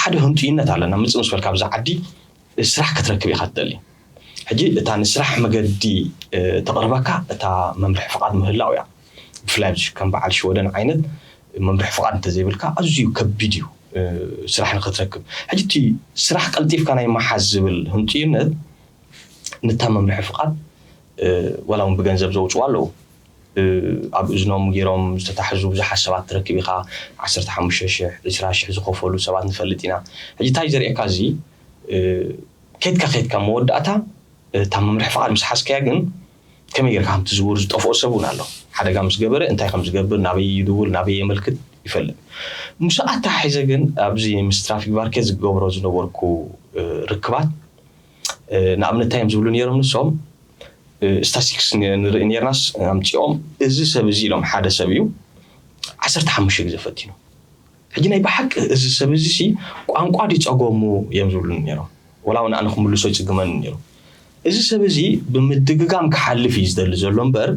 ሓደ ህንጡይነት ኣለና። ምፅእ ምስ በልካ ኣብዛ ዓዲ ስራሕ ክትረክብ ኢኻ ትደሊ። ሕጂ እታ ንስራሕ መገዲ ተቕርበካ እታ መምርሒ ፍቓድ ምህላው እያ። ብፍላይ ኣብዚ ከም በዓል ሽወደን ዓይነት መምርሒ ፍቓድ እንተዘይብልካ ኣዝዩ ከቢድ እዩ ስራሕ ንክትረክብ። ሕጂ እቲ ስራሕ ቀልጢፍካ ናይ መሓዝ ዝብል ህንጡይነት ንታ መምርሒ ፍቓድ ዋላ እውን ብገንዘብ ዘውፅዋ ኣለዉ። ኣብ እዝኖም ገይሮም ዝተታሕዙ ብዙሓት ሰባት ትረክብ ኢኻ። ዓሰርተ ሓሙሽተ ሽሕ፣ ዕስራ ሽሕ ዝኸፈሉ ሰባት ንፈልጥ ኢና። ሕጂ እንታይ ዘርእየካ እዚ ከድካ ከድካ መወዳእታ እታ መምርሒ ፍቓድ ምስ ሓዝካያ ግን ከመይ ጌርካ ከም ትዝውር ዝጠፍኦ ሰብ እውን ኣሎ። ሓደጋ ምስ ገበረ እንታይ ከም ዝገብር፣ ናበይ ይድውል፣ ናበይ የመልክት ይፈልጥ። ምስኣ ኣተሓሒዘ ግን ኣብዚ ምስ ትራፊክ ቫርኬ ዝገብሮ ዝነበርኩ ርክባት ንኣብነት እንታይ እዮም ዝብሉ ነይሮም ንሶም ስታስቲክስ ንርኢ ነርናስ ኣምፂኦም እዚ ሰብ እዚ ኢሎም ሓደ ሰብ እዩ ዓሰርተ ሓሙሽተ ግዜ ፈቲኑ። ሕጂ ናይ ብሓቂ እዚ ሰብ እዚ ሲ ቋንቋ ድዩ ፀገሙ እዮም ዝብሉኒ ነይሮም። ወላ እውን ኣነ ክምልሶ ይፅግመኒ ነይሩ። እዚ ሰብ እዚ ብምድግጋም ክሓልፍ እዩ ዝደሊ ዘሎ እምበር፣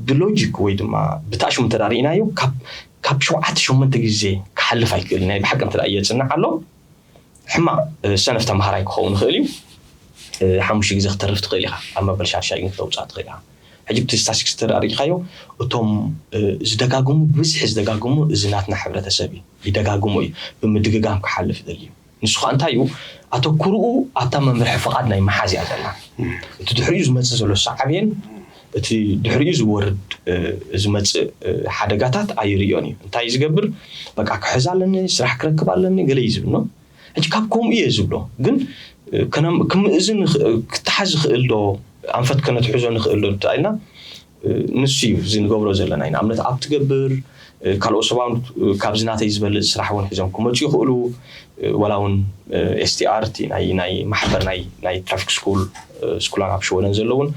ብሎጂክ ወይ ድማ ብታሽሙ እንተ ርኢናዮ፣ ካብ ሸውዓተ ሸሞንተ ግዜ ክሓልፍ ኣይክእል። ናይ ብሓቂ እንተ እየፅንዕ ኣሎ፣ ሕማቕ ሰነፍ ተምሃራይ ክኸውን ይኽእል እዩ። ሓሙሽተ ግዜ ክተርፍ ትኽእል ኢኻ፣ ኣብ መበል ሻድሻይ ግን ክተውፅኣ ትኽእል ኢኻ። ሕጂ ብቲ ስታስቲክስ እንተ ርኢኻዮ፣ እቶም ዝደጋግሙ፣ ብብዝሒ ዝደጋግሙ፣ እዚ ናትና ሕብረተሰብ እዩ፣ ይደጋግሙ እዩ። ብምድግጋም ክሓልፍ ይደሊ እዩ። ንሱ ኸኣ እንታይ እዩ? ኣተኩርኡ ኣብታ መምርሒ ፍቓድ ናይ ምሓዝ እያ ዘላ። እቲ ድሕሪኡ ዝመጽእ ዘሎ ሳዕቤን፣ እቲ ድሕሪኡ ዝወርድ ዝመጽእ ሓደጋታት ኣይርእዮን እዩ። እንታይ ዝገብር? በቃ ክሕዝ ኣለኒ፣ ስራሕ ክረክብ ኣለኒ፣ ገለ እዩ ዝብል። ሕጂ ካብ ከምኡ እየ ዝብሎ፣ ግን ክምእዝን ክተሓዝ ይኽእል ዶ፣ ኣንፈት ከነትሕዞ ንኽእል ዶ ኢልና፣ ንሱ እዩ እዚ ንገብሮ ዘለና ኢና። ንኣብነት ኣብ ትገብር ካልኦት ሰባት ካብዚ ናተይ ዝበልፅ ስራሕ እውን ሒዞም ክመፁ ይኽእሉ። ዋላ እውን ኤስቲኣር ናይ ማሕበር ናይ ትራፊክ ስኩል ስኩላን ኣብ ሽወደን ዘለውን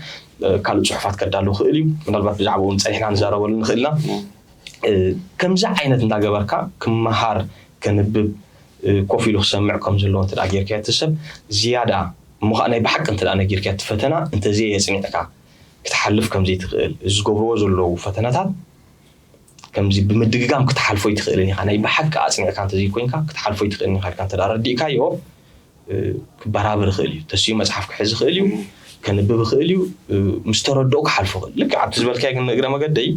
ካልእ ፅሑፋት ከዳሉ ክእል እዩ። ምናልባት ብዛዕባ እውን ፀኒሕና ንዛረበሉ ንኽእልና። ከምዚ ዓይነት እንዳገበርካ ክመሃር ከንብብ ኮፍ ኢሉ ክሰምዕ ከም ዘለዎ እንተ ጌርካ እቲ ሰብ ዝያዳ እሞ ከዓ ናይ ብሓቂ እንተ ነጊርካ እቲ ፈተና እንተዘይ የፅኒዕካ ክትሓልፍ ከም ዘይትኽእል፣ እዚ ዝገብርዎ ዘለዉ ፈተናታት ከምዚ ብምድግጋም ክትሓልፎ ኣይትኽእልን ኢኻ፣ ናይ ብሓቂ ኣጽኒዕካ እንተዘይኮይንካ ክትሓልፎ ኣይትኽእልን ኢኻ ኢልካ እንተ ኣረዲእካዮ ክበራብር ይኽእል እዩ። ተሲኡ መጽሓፍ ክሕዝ ይኽእል እዩ፣ ከንብብ ይኽእል እዩ፣ ምስ ተረድኦ ክሓልፎ ይኽእል። ልክዕ ኣብቲ ዝበልካዮ ግን እግረ መገደይ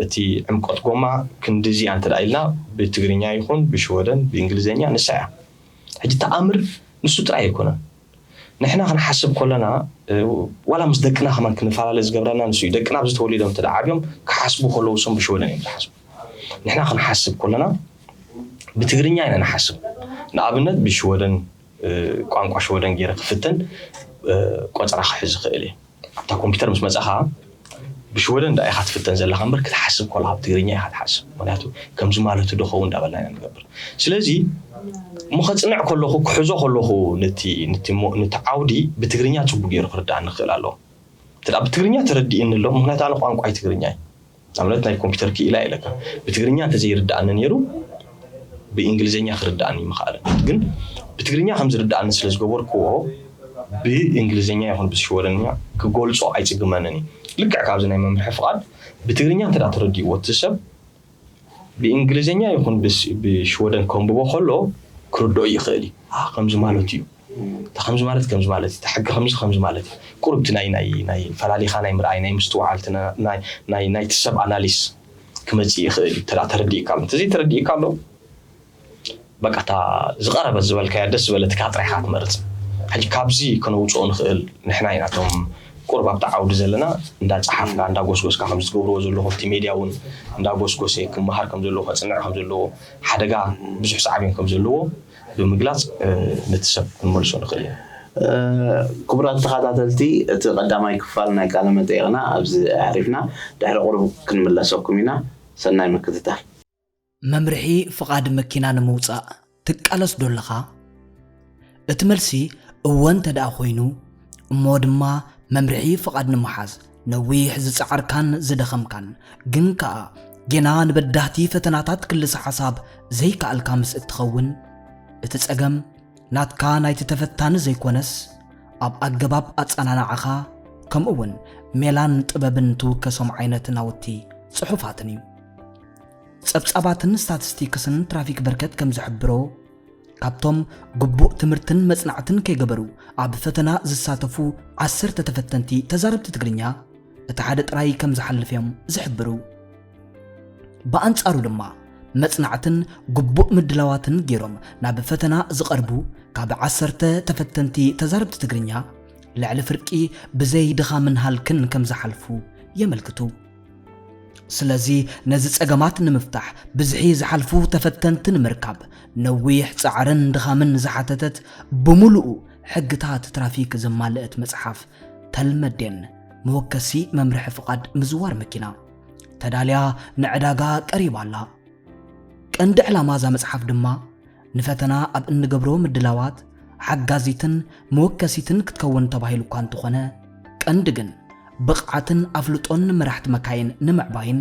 እቲ ዕምቆት ጎማ ክንድዚ እያ እንተ ኢልና ብትግርኛ ይኹን ብሽወደን ብእንግሊዝኛ ንሳ እያ። ሕጂ ተኣምር ንሱ ጥራይ ኣይኮነን። ንሕና ክንሓስብ ከለና ዋላ ምስ ደቅና ከማን ክንፈላለ ዝገብረና ንሱ እዩ። ደቅና ኣብዚ ተወሊዶም እንተ ዓብዮም ክሓስቡ ከለዉ እሶም ብሽወደን እዮም ዝሓስቡ። ንሕና ክንሓስብ ከለና ብትግርኛ ኢና ንሓስብ። ንኣብነት ብሽወደን ቋንቋ ሽወደን ገይረ ክፍተን ቆፅራ ክሕዝ ይኽእል እየ። ኣብታ ኮምፒውተር ምስ መፃኻ ብሽወደን እንዳ ኢኻ ትፍተን ዘለኻ እምበር ክትሓስብ ከለኻ ብትግርኛ ኢኻ ትሓስብ። ምክንያቱ ከምዚ ማለቱ ዶ ኸውን እንዳበልና ኢና ንገብር። ስለዚ እሞ ከፅንዕ ከለኹ ክሕዞ ከለኹ ነቲ ዓውዲ ብትግርኛ ፅቡቅ ገይሩ ክርዳእኒ ክኽእል ኣለዎ። እንተ ብትግርኛ ተረዲእኒ ኣሎ፣ ምክንያቱ ኣነ ቋንቋይ ትግርኛ እዩ። ንኣብነት ናይ ኮምፒውተር ክኢላ ኢለካ ብትግርኛ እንተዘይርዳእኒ ነይሩ ብእንግሊዝኛ ክርዳእኒ ምኽኣለ። ግን ብትግርኛ ከም ዝርዳእኒ ስለ ዝገበርክዎ ብእንግሊዝኛ ይኹን ብሽወደንኛ ክገልጾ ኣይጽግመንን እዩ። ልክዕ ካብዚ ናይ መምርሒ ፍቓድ ብትግርኛ እንተ ተረዲእዎ እቲ ሰብ ብእንግሊዝኛ ይኹን ብሽወደን ከንብቦ ከሎ ክርድኦ ይኽእል እዩ። ከምዚ ማለት እዩ፣ ከምዚ ማለት ከምዚ ማለት እዩ፣ ሕጊ ከምዚ ከምዚ ማለት እዩ። ቁሩብ እቲ ናይ ናይ ናይ ፈላሊኻ ናይ ምርኣይ ናይ ምስትውዓል ናይ ናይ ናይቲ ሰብ ኣናሊስ ክመጽእ ይኽእል እዩ። ተረዲእካ ኣሎ እንተዘይ ተረዲእካ ኣሎ በቃ እታ ዝቐረበት ዝበልካያ ደስ ዝበለትካ ጥራይካ ትመርጽ። ሕጂ ካብዚ ከነውፅኦ ንኽእል ንሕና ኢና እቶም ቁሩብ ኣብቲ ዓውዲ ዘለና እንዳፀሓፍካ እንዳጎስጎስካ ከም ዝገብርዎ ዘለኹ ኣብቲ ሜድያ እውን እንዳጎስጎሰ ክመሃር ከም ዘለዎ ከፅንዕ ከም ዘለዎ ሓደጋ ብዙሕ ሳዕቤን ከም ዘለዎ ብምግላፅ ነቲ ሰብ ክንመልሶ ንኽእል ኢና። ክቡራት ተኸታተልቲ እቲ ቀዳማይ ክፋል ናይ ቃለ መጠይቕና ኣብዚ ኣሕሪፍና ድሕሪ ቁሩብ ክንምለሰኩም ኢና። ሰናይ ምክትታል። መምርሒ ፍቓድ መኪና ንምውጻእ ትቃለስ ዶ ኣለኻ? እቲ መልሲ እወ እንተ ደኣ ኮይኑ እሞ ድማ መምርሒ ፍቓድ ንምሓዝ ነዊሕ ዝጸዓርካን ዝደኸምካን ግን ከኣ ጌና ንበዳህቲ ፈተናታት ክልሰ ሓሳብ ዘይከኣልካ ምስ እትኸውን እቲ ጸገም ናትካ ናይቲ ተፈታኒ ዘይኮነስ ኣብ ኣገባብ ኣጸናንዓኻ ከምኡ እውን ሜላን ጥበብን ትውከሶም ዓይነት ናውቲ ጽሑፋትን እዩ። ጸብጻባትን ስታቲስቲክስን ትራፊክ በርከት ከም ዝሕብሮ ካብቶም ግቡእ ትምህርትን መጽናዕትን ከይገበሩ ኣብ ፈተና ዝሳተፉ ዓሰርተ ተፈተንቲ ተዛረብቲ ትግርኛ እቲ ሓደ ጥራይ ከም ዝሓልፍ እዮም ዝሕብሩ። ብኣንጻሩ ድማ መጽናዕትን ግቡእ ምድላዋትን ገይሮም ናብ ፈተና ዝቐርቡ ካብ ዓሰርተ ተፈተንቲ ተዛረብቲ ትግርኛ ልዕሊ ፍርቂ ብዘይ ድኻምን ሃልክን ከም ዝሓልፉ የመልክቱ። ስለዚ ነዚ ጸገማት ንምፍታሕ ብዝሒ ዝሓልፉ ተፈተንቲ ንምርካብ ነዊሕ ጻዕርን ድኻምን ዝሓተተት ብምሉኡ ሕግታት ትራፊክ ዘማልእት መጽሓፍ ተልመዴን መወከሲ መምርሒ ፍቓድ ምዝዋር መኪና ተዳልያ ንዕዳጋ ቀሪባ ኣላ። ቀንዲ ዕላማ እዛ መጽሓፍ ድማ ንፈተና ኣብ እንገብሮ ምድላዋት ሓጋዚትን መወከሲትን ክትከውን ተባሂሉ እኳ እንተኾነ ቀንዲ ግን ብቕዓትን ኣፍልጦን መራሕቲ መካይን ንምዕባይን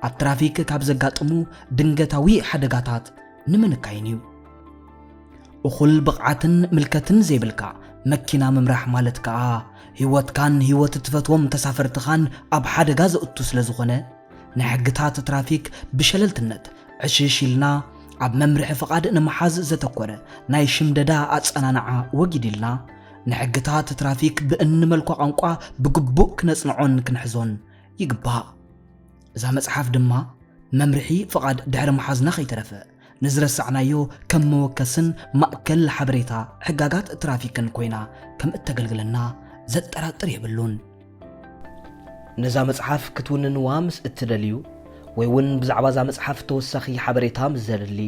ኣብ ትራፊክ ካብ ዘጋጥሙ ድንገታዊ ሓደጋታት ንምንካይን እዩ። እኹል ብቕዓትን ምልከትን ዘይብልካ መኪና ምምራሕ ማለት ከኣ ህይወትካን ህይወት እትፈትዎም ተሳፈርትኻን ኣብ ሓደጋ ዘእቱ ስለ ዝኾነ፣ ንሕግታት ትራፊክ ብሸለልትነት ዕሽሽ ኢልና፣ ኣብ መምርሒ ፍቓድ ንምሓዝ ዘተኮረ ናይ ሽምደዳ ኣጸናንዓ ወጊድ ኢልና፣ ንሕግታት ትራፊክ ብእንመልኮ ቋንቋ ብግቡእ ክነጽንዖን ክንሕዞን ይግባእ። እዛ መጽሓፍ ድማ መምርሒ ፍቓድ ድሕሪ ምሓዝና ከይተረፈ፣ ንዝረሳዕናዮ ከም መወከስን ማእከል ሓበሬታ ሕጋጋት ትራፊክን ኮይና ከም እተገልግለና ዘጠራጥር የብሉን። ነዛ መጽሓፍ ክትውንንዋ ምስ እትደልዩ፣ ወይ እውን ብዛዕባ እዛ መጽሓፍ ተወሳኺ ሓበሬታ ምስ ዘድሊ፣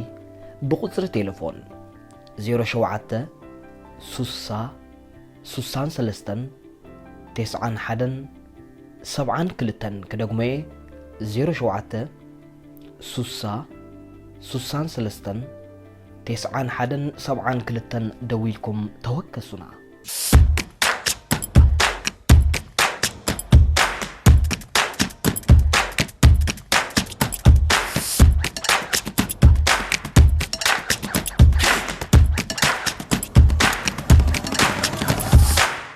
ብቁጽሪ ቴሌፎን ዜሮ ሸውዓተ፣ ሱሳ፣ ሱሳን ሰለስተን፣ ተስዓን ሓደን፣ ሰብዓን ክልተን ክደግሞ እየ፣ ዜሮ ሸውዓተ፣ ሱሳ፣ ሱሳን ሰለስተን፣ ተስዓን ሓደን፣ ሰብዓን ክልተን ደዊልኩም ተወከሱና።